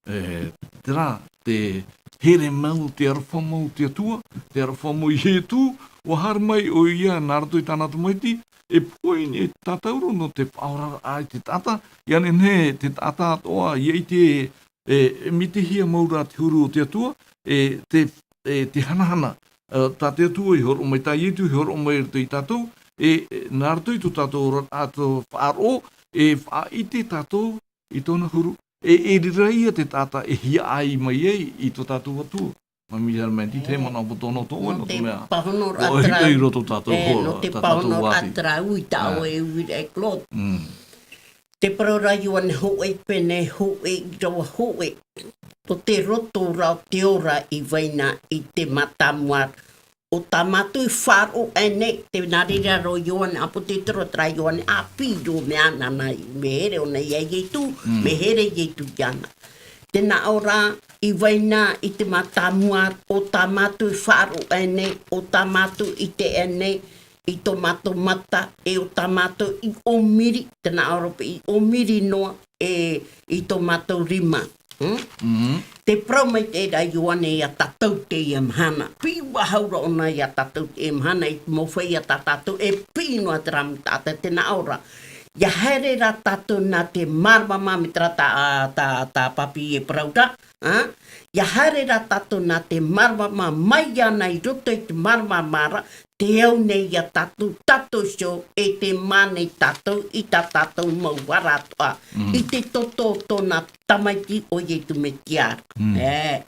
E, terā, te here mau, te aroha mau te Atua, te aroha mau Ietu, ʻua haere mai ʻoia nā roto i tāna tamaiti, e pohe nei e tātauro nō te faʻaoraraʻa i te taʻata, ʻia nehenehe te taʻata atoʻa, ʻia ʻite, e, e mitihia mau ra te huru o te Atua, e, te, e, te hanahana, e, tā te Atua i hōroʻa mai, tā Ietu i hōroʻa mai i roto ia tātou, e, e, nā roto i tō tātou oraraʻa, tō faʻaroʻo, e faʻaʻite tātou i tōna huru, e, e riro ia te taʻata e hiaʻai mai ai i tō tātou Atua. Mami Germaine, te manaʻo poto nō tō ʻoe, nō te mea, pāhonoraʻa ʻua hiʻo i roto tātou, e, hora, nō te tā tātou pāhonoraʻa ʻati. Terā ui tā ʻoe e ui ra e Claude. Mm. Te parau ra Ioane hōʻē pene hōʻē, ʻīrava hōʻē. Tō te roto ra o te ora i vai na i te mātāmua, ʻo tā mātou i faʻaroʻo aʻenei, tē nā reira ra ʻo Ioane ʻāpōsetolo, terā Ioane ʻāpī roa, mea nāna, mea here ʻōna ia Ietu, Mm. mea here Ietu iāna. Tē nā ʻō ra, i vai na i te mātāmua, ʻo tā mātou i faʻaroʻo aʻenei, ʻo tā mātou i ʻite aʻenei, i tō mātou mata, e ʻo tā mātou i ʻōmiri, tē nā ʻō ra paʻi i ʻōmiri noa, e i tō mātou rima. Hmm? Mhm. Tē parau mai te reira Ioane ia tātou teie mahana. Piʻi faʻahou ra ʻōna ia tātou teie mahana, i te mau feiā tā tātou e piʻi noa terā mau taʻata, tē nā ʻō ra. ʻIa haere ra tātou nā te māramarama, mai terā tā, tā, tā papi e parau ra, ā? ʻIa haere ra tātou nā te māramarama, mai iāna i roto i te māramarama ra, tē au nei ia tātou, tātou iho, e tē mā nei tātou i tā tātou mau ara atoʻa, Mm. i te toto o tōna tamaiti ʻo Ietu Metia ra. Mm. E.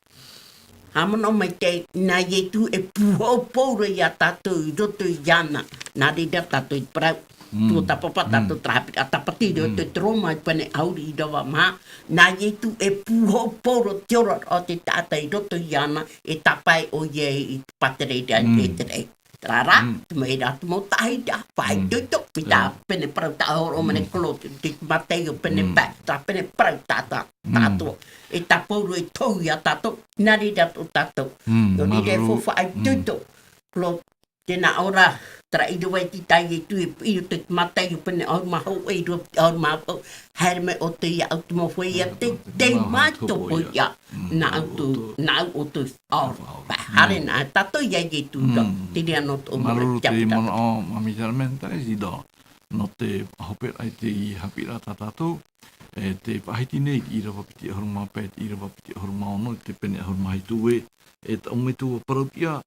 Haʻamanaʻo maitaʻi, nā Ietu e pūhou pauroa ia tātou i roto iāna, nā reira tātou i parau. Mm. Tuatāpapa tātou Mm. terā haʻapiʻiraʻa tāpati i roto Mm. i te Roma i te pene ʻahuru ʻīrava maha, nā Ietu e pūhou pauroa te oraraʻa o te taʻata i roto iāna, e tāpae ʻoia i te pātereraʻa Mm. e te reʻi. Terā rā, Mm. te mau, e rā te mau tahi rā, faʻaitoito, Mm. mai tā Mm. pene parau tā hōroʻa mai nei Mm. Claude, te Mataio pene Mm. pae, terā pene parau tā, tā, Mm. tātou. E tā Pauro e tohu ia tātou, nā reira tō tātou. Mm, Nō reira e māuruuru. Faufaʻa faʻaitoito, Mm. Claude, tē nā ʻō ra, terā ʻīrava i te tahi e tū e piʻi i te Mataio pene ʻahuru mā hōʻē, e rua piti ʻahuru mā vaʻu, haere mai ʻoutou iāʻu te mau feiā, tei, tei Tei mātou, mātou hōpoiʻa. Hōpoiʻa. Mm, Nāʻu tō, ʻoutou. Nāʻu ʻoutou faʻaora. Faʻaora. Haere Mm. nā tātou ia Ietu ra, Mm. te reira nō tō Māuruuru te manaʻo, Mami Germaine, tā Isidore. Nō te hoperaʻa i teie haʻapiʻiraʻa tā tātou, e te faʻahiti nei i te ʻīrava piti ʻahuru mā pae, te ʻīrava piti ʻahuru mā ono, i te pene ʻahuru mā hitu ē, e taʻu mai tō ʻoe parauʻtiʻa,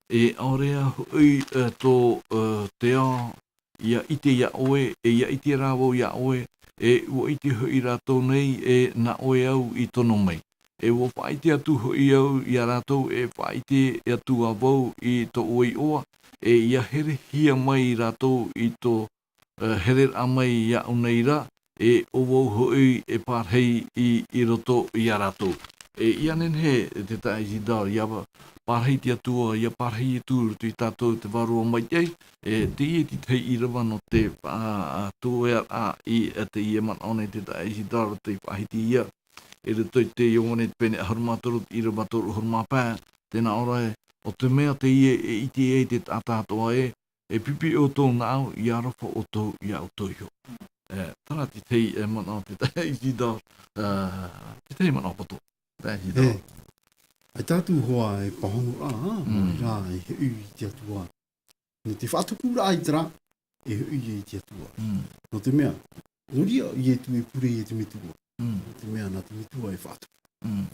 e ʻaore ā hoʻi, e, tō, e, te ao, ʻia ʻite iā ʻoe, e ʻia ʻite rā vau iā ʻoe, e ʻua ʻite hoʻi rātou nei, e nā ʻoe au i tono mai. E ʻua faʻaʻite atu hoʻi au iā rātou, e faʻaʻite atu ā vau i tō ʻoe iʻoa, e ʻia herehia mai rātou i tō, e, hereraʻa mai iāʻu nei rā, e ʻo vau hoʻi e pārahi i, i roto iā rātou. E ʻia nehenehe, e te taeaʻe Isidore, ʻia pārahi te Atua, ʻia pārahi atu i roto ia tātou te Vārua Maitaʻi, e teie te tahi ʻīrava nō te, a, a, tuea, a, i, a, teie manaʻo nei te taeaʻe Isidore, te faʻahiti ia, i roto i te Ioane te pene ʻahuru mā toru, te ʻīrava toru ʻahuru mā pae, tē nā ʻō ra ē, ʻo te mea teie e ʻite ai te taʻata atoʻa ē, e pipi ʻoutou nāʻu, ʻia aroha ʻoutou iā ʻoutou iho. E, terā te tahi, e, manaʻo te taeaʻe Isidore, e, te tahi manaʻo poto, taeaʻe Isidore. E, ʻaita atu hoʻi e pāhonoraʻa, ā, Mm. mai rā, e hoʻi i te Atua. Nō te faʻatukuraʻa i terā, e hoʻi ia i te Atua. Mm. Nō te mea, nō reira, ʻo Ietu e pure ia i te metua. Mm. Nō te mea, nā te metua e faʻatupu. Mm.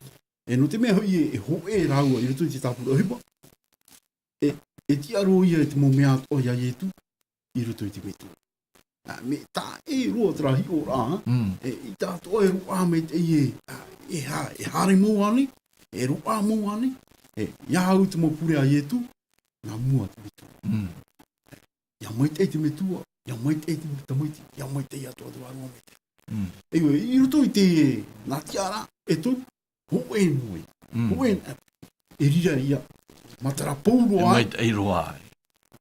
E nō te mea hoʻi e, e hōʻē rāua i roto i te tāpura ʻohipa, e, e tiʻa roa ia i te mau mea atoʻa ia Ietu i roto i te metua. Ā, mea taʻa ʻē roa terā hiʻoraʻa, Mm. e, ʻaita atoʻa e roaʻa maitaʻi ē, ā, e hā, e haere mau ānei, e roaʻa mau ānei, e, ʻia au te mau pure a Ietu, nā mua te metua. Mm. ʻIa maitaʻi te metua, ʻia maitaʻi te tamaiti, ʻia maitaʻi atoʻa te vārua maitaʻi. Mm. E, i roto i te, nā tiʻaraʻa e toru, hōʻē noa ia. Mm. Hōʻē, e riro ia, matara pauroa ai. Maitaʻi roa ai.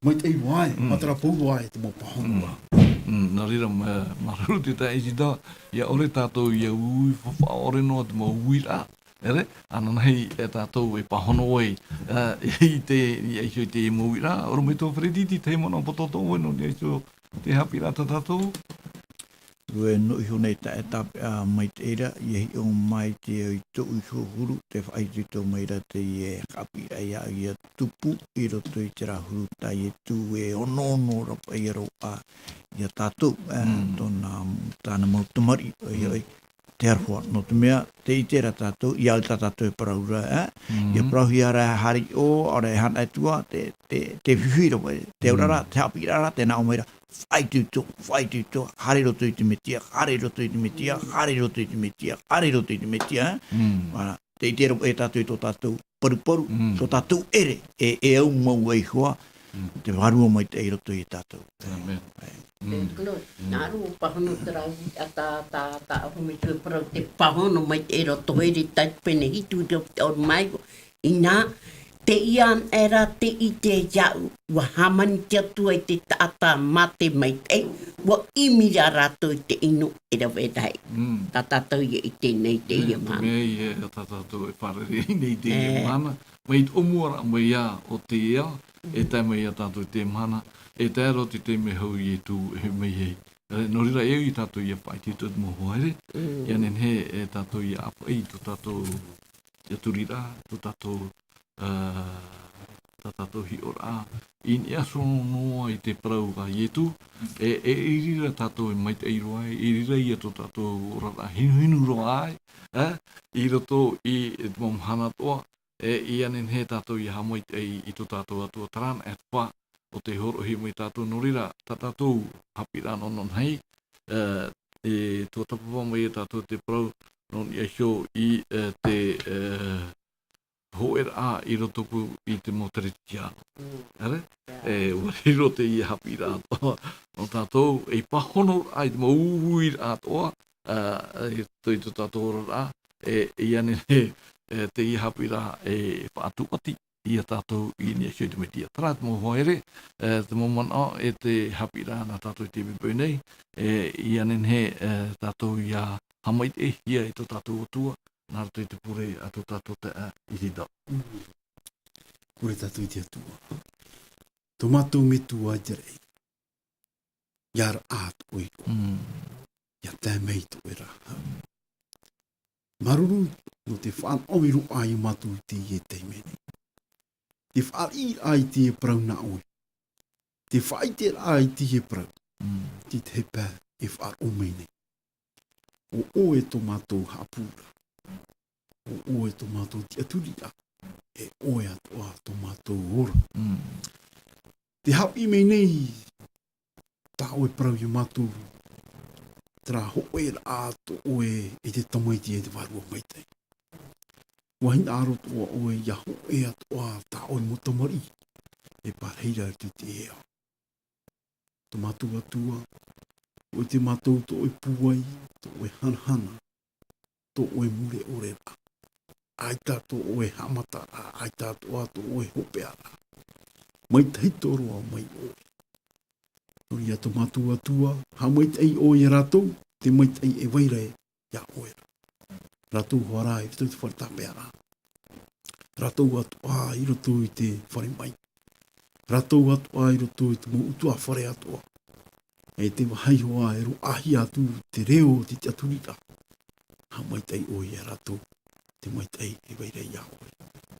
Maitaʻi roa ai, Mm. matara pauroa ai te mau pāhono Mm. ra. Mm, nā reira, mā, māuruuru te taeaʻe Isida, ʻia ʻore tātou ʻia ui, fa-, faʻaʻore noa te mau uiraʻa. ʻEre, ananahi, e tātou e pāhono ai, ā, i te, i, i te mau uiraʻa, ʻorometua Fereti, te tahi manaʻo pātoʻitoʻa ʻoe nō niʻa iho i te haʻapiʻiraʻa tā tātou. ʻUa nō iho nei taʻata, ā, maitaʻi ra, ʻia hiʻo mai te, i tōʻu iho huru, tē faʻaitoito mai ra teie haʻapiʻiraʻa ʻia, ʻia tupu i roto i terā huru tā Ietu e onoono ra paʻi roa ia tātou, ā, Mm. tōna, tāna mau tamariʻi, ʻoia Mm. hoʻi, te aroha, nō te mea, tē ʻite ra tātou, ʻia au tā tātou e parau ra, ā, Mm. ʻia parauhia ra e haere i ʻō, ʻaore e haere atu ā, te, te, te fifi ra, te auraʻa ra, Mm. te haʻapiʻiraʻa ra, tē nāʻō mai ra, faʻaitoito, faʻaitoito, haere i roto i te Mesia, haere i roto i te Mesia, haere i roto i te Mesia, haere i roto i te Mesia, ā? Mm. Ā, tē ʻite ra e tātou i tō tātou paruparu, Mm. tō tātou ʻere, e, e au mau ai hoʻi, Mm. te Vārua Maitaʻi i roto ia tātou. ʻĀmene. ʻAe. Mm. Nā reira, pāhono terā uiraʻa tā, tā, tā, ʻorometua e parau te pāhono maitaʻi i roto ʻere tae te pene hitu i te ʻore mai, ʻInā, teie anaʻe ra tē ʻite iāʻu, ʻua hāmani te Atua i te taʻata mate maitaʻi, ʻua ʻimi ra rātou i te ʻino e rave rahi. Mm. Tā tātou ia ʻite nei teie mahana. Mea ia tā tātou e fārerei nei teie mahana. Mai te ʻōmuaraʻa mai ā o te ao, e tae mai ia tātou i teie mahana, e tae roa i te taime hou Ietu e hoʻi mai ai. E, nō reira, e au ia tātou ʻia faʻaitoito i te mau hoa here, Mm. ʻia nehenehe e tātou ʻia ʻāfaʻi i tō tātou tiʻaturiraʻa, tō tātou, ā, tā tātou hiʻoraʻa, i niʻa iho noa i te parau a Ietu, e, e, i reira tātou e maitaʻi roa ai, i reira ia tō tātou oraraʻa hinuhinu roa ai, ā, i roto i, i te mau mahana atoʻa, e, ʻia nehenehe tātou ʻia haʻamaitaʻi i tō tātou Atua, terā anaʻe e te fā, ʻo tē hōroʻahia mai ia tātou. Nō reira, tā tātou haʻapiʻiraʻa nō, nō nei, ā, e tuatāpapa mai ia tātou te parau, nō niʻa iho i, ā, te, ā, hōʻēraʻa i rotopū i te mau Teretisiano. Mm. ʻEre? Yeah. E, ʻua riro teie haʻapiʻiraʻa atoʻa nō tātou, e pāhono ai te mau uiraʻa atoʻa, ā, i tō, i tō tātou oraraʻa, e, ʻia nehenehe, e, teie haʻapiʻiraʻa e faʻatūʻati ia tātou i niʻa iho i te Mesia. Terā te mau hoa here, e, te mau manaʻo e te haʻapiʻiraʻa nā tātou i teie poʻipoʻi nei, e, ʻia nehenehe, e, tātou ʻia haʻamaitaʻihia i tō tātou Atua, nā roto i te pure a tō tātou taeaʻe Isida. Mm. Pure tātou i te Atua. Tō mātou Metua i te raʻi. ʻIa raʻa tō ʻoe iʻoa. Mm. ʻIa tae mai tō ʻoe ra. Māuruuru nō te faʻanahoraʻa ia mātou i teie taime nei. Te fāriʻiraʻa i teie parau nā ʻoe. Te faʻaʻiteraʻa i teie parau. Mm. Te tahi pae e faʻaroʻo mai nei. ʻO ʻoe tō mātou haʻapūraʻa. ʻO ʻoe tō mātou tiʻaturiraʻa. E ʻoe atoʻa tō mātou ora. Mm. Te haʻapiʻi mai nei tā ʻoe parau ia mātou, terā hōʻēraʻa tō ʻoe e te Tamaiti e te Vārua Maitaʻi. ʻUa hinaʻaro atoʻa ʻoe ʻia hōʻē atoʻa tā ʻoe mau tamariʻi e pārahi ra i te ao. Tō mātou Atua, ʻoe tō mātou tō ʻoe pūai, tō ʻoe hanahana, tō ʻoe mure ʻore ra. ʻAita tō ʻoe haʻamataraʻa, ʻaita atoʻa tō ʻoe hopeʻaraʻa. Maitaʻi roa mai ʻoe. Nō reira tō mātou Atua, haʻamaitaʻi ʻoe ia rātou, te maitaʻi e vai ra ia ʻoe ra. Rātou hoʻi rā i roto i te fare tāpeʻaraʻa. Rātou atoʻa i roto i te fare mai. Rātou atoʻa i roto i te mau ʻutuāfare atoʻa. E te vāhi hoʻi e roaʻahia atu te reo o te tiʻaturiraʻa. Haʻamaitaʻi ʻoe ia rātou, te maitaʻi e vai ra ia ʻoe.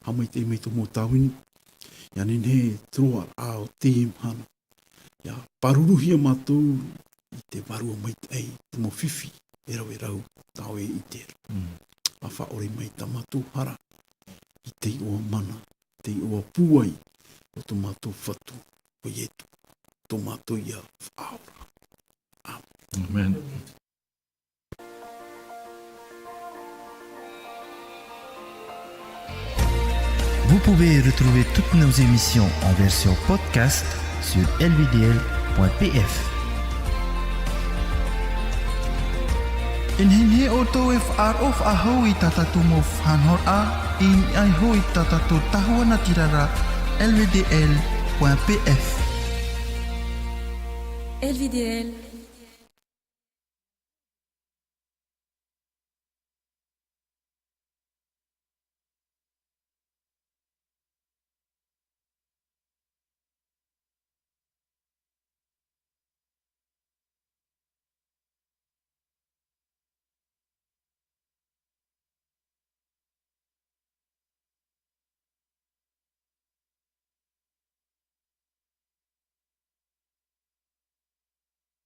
Haʻamaitaʻi mai tō mau tāvini, ʻia nehenehe te roaraʻa o teie mahana. ʻIa pāruruhia mātou i te Vārua Maitaʻi, te mau fifi e rave rau tā ʻoe i te ra. Mm. ʻA faʻaʻore mai tā mātou hara i te iʻoa mana, te iʻoa pūai o tō mātou Fatu, ʻo Ietu, tō mātou ia Faʻaora. Amen. Amen. Vous pouvez retrouver toutes nos émissions en version podcast sur L V D L point P F. E nehenehe ʻoutou e faʻaroʻo faʻahou i tā tātou mau faʻanahoraʻa, i niʻa iho i tā tātou tahua natirara, L V D L point P F. L V D L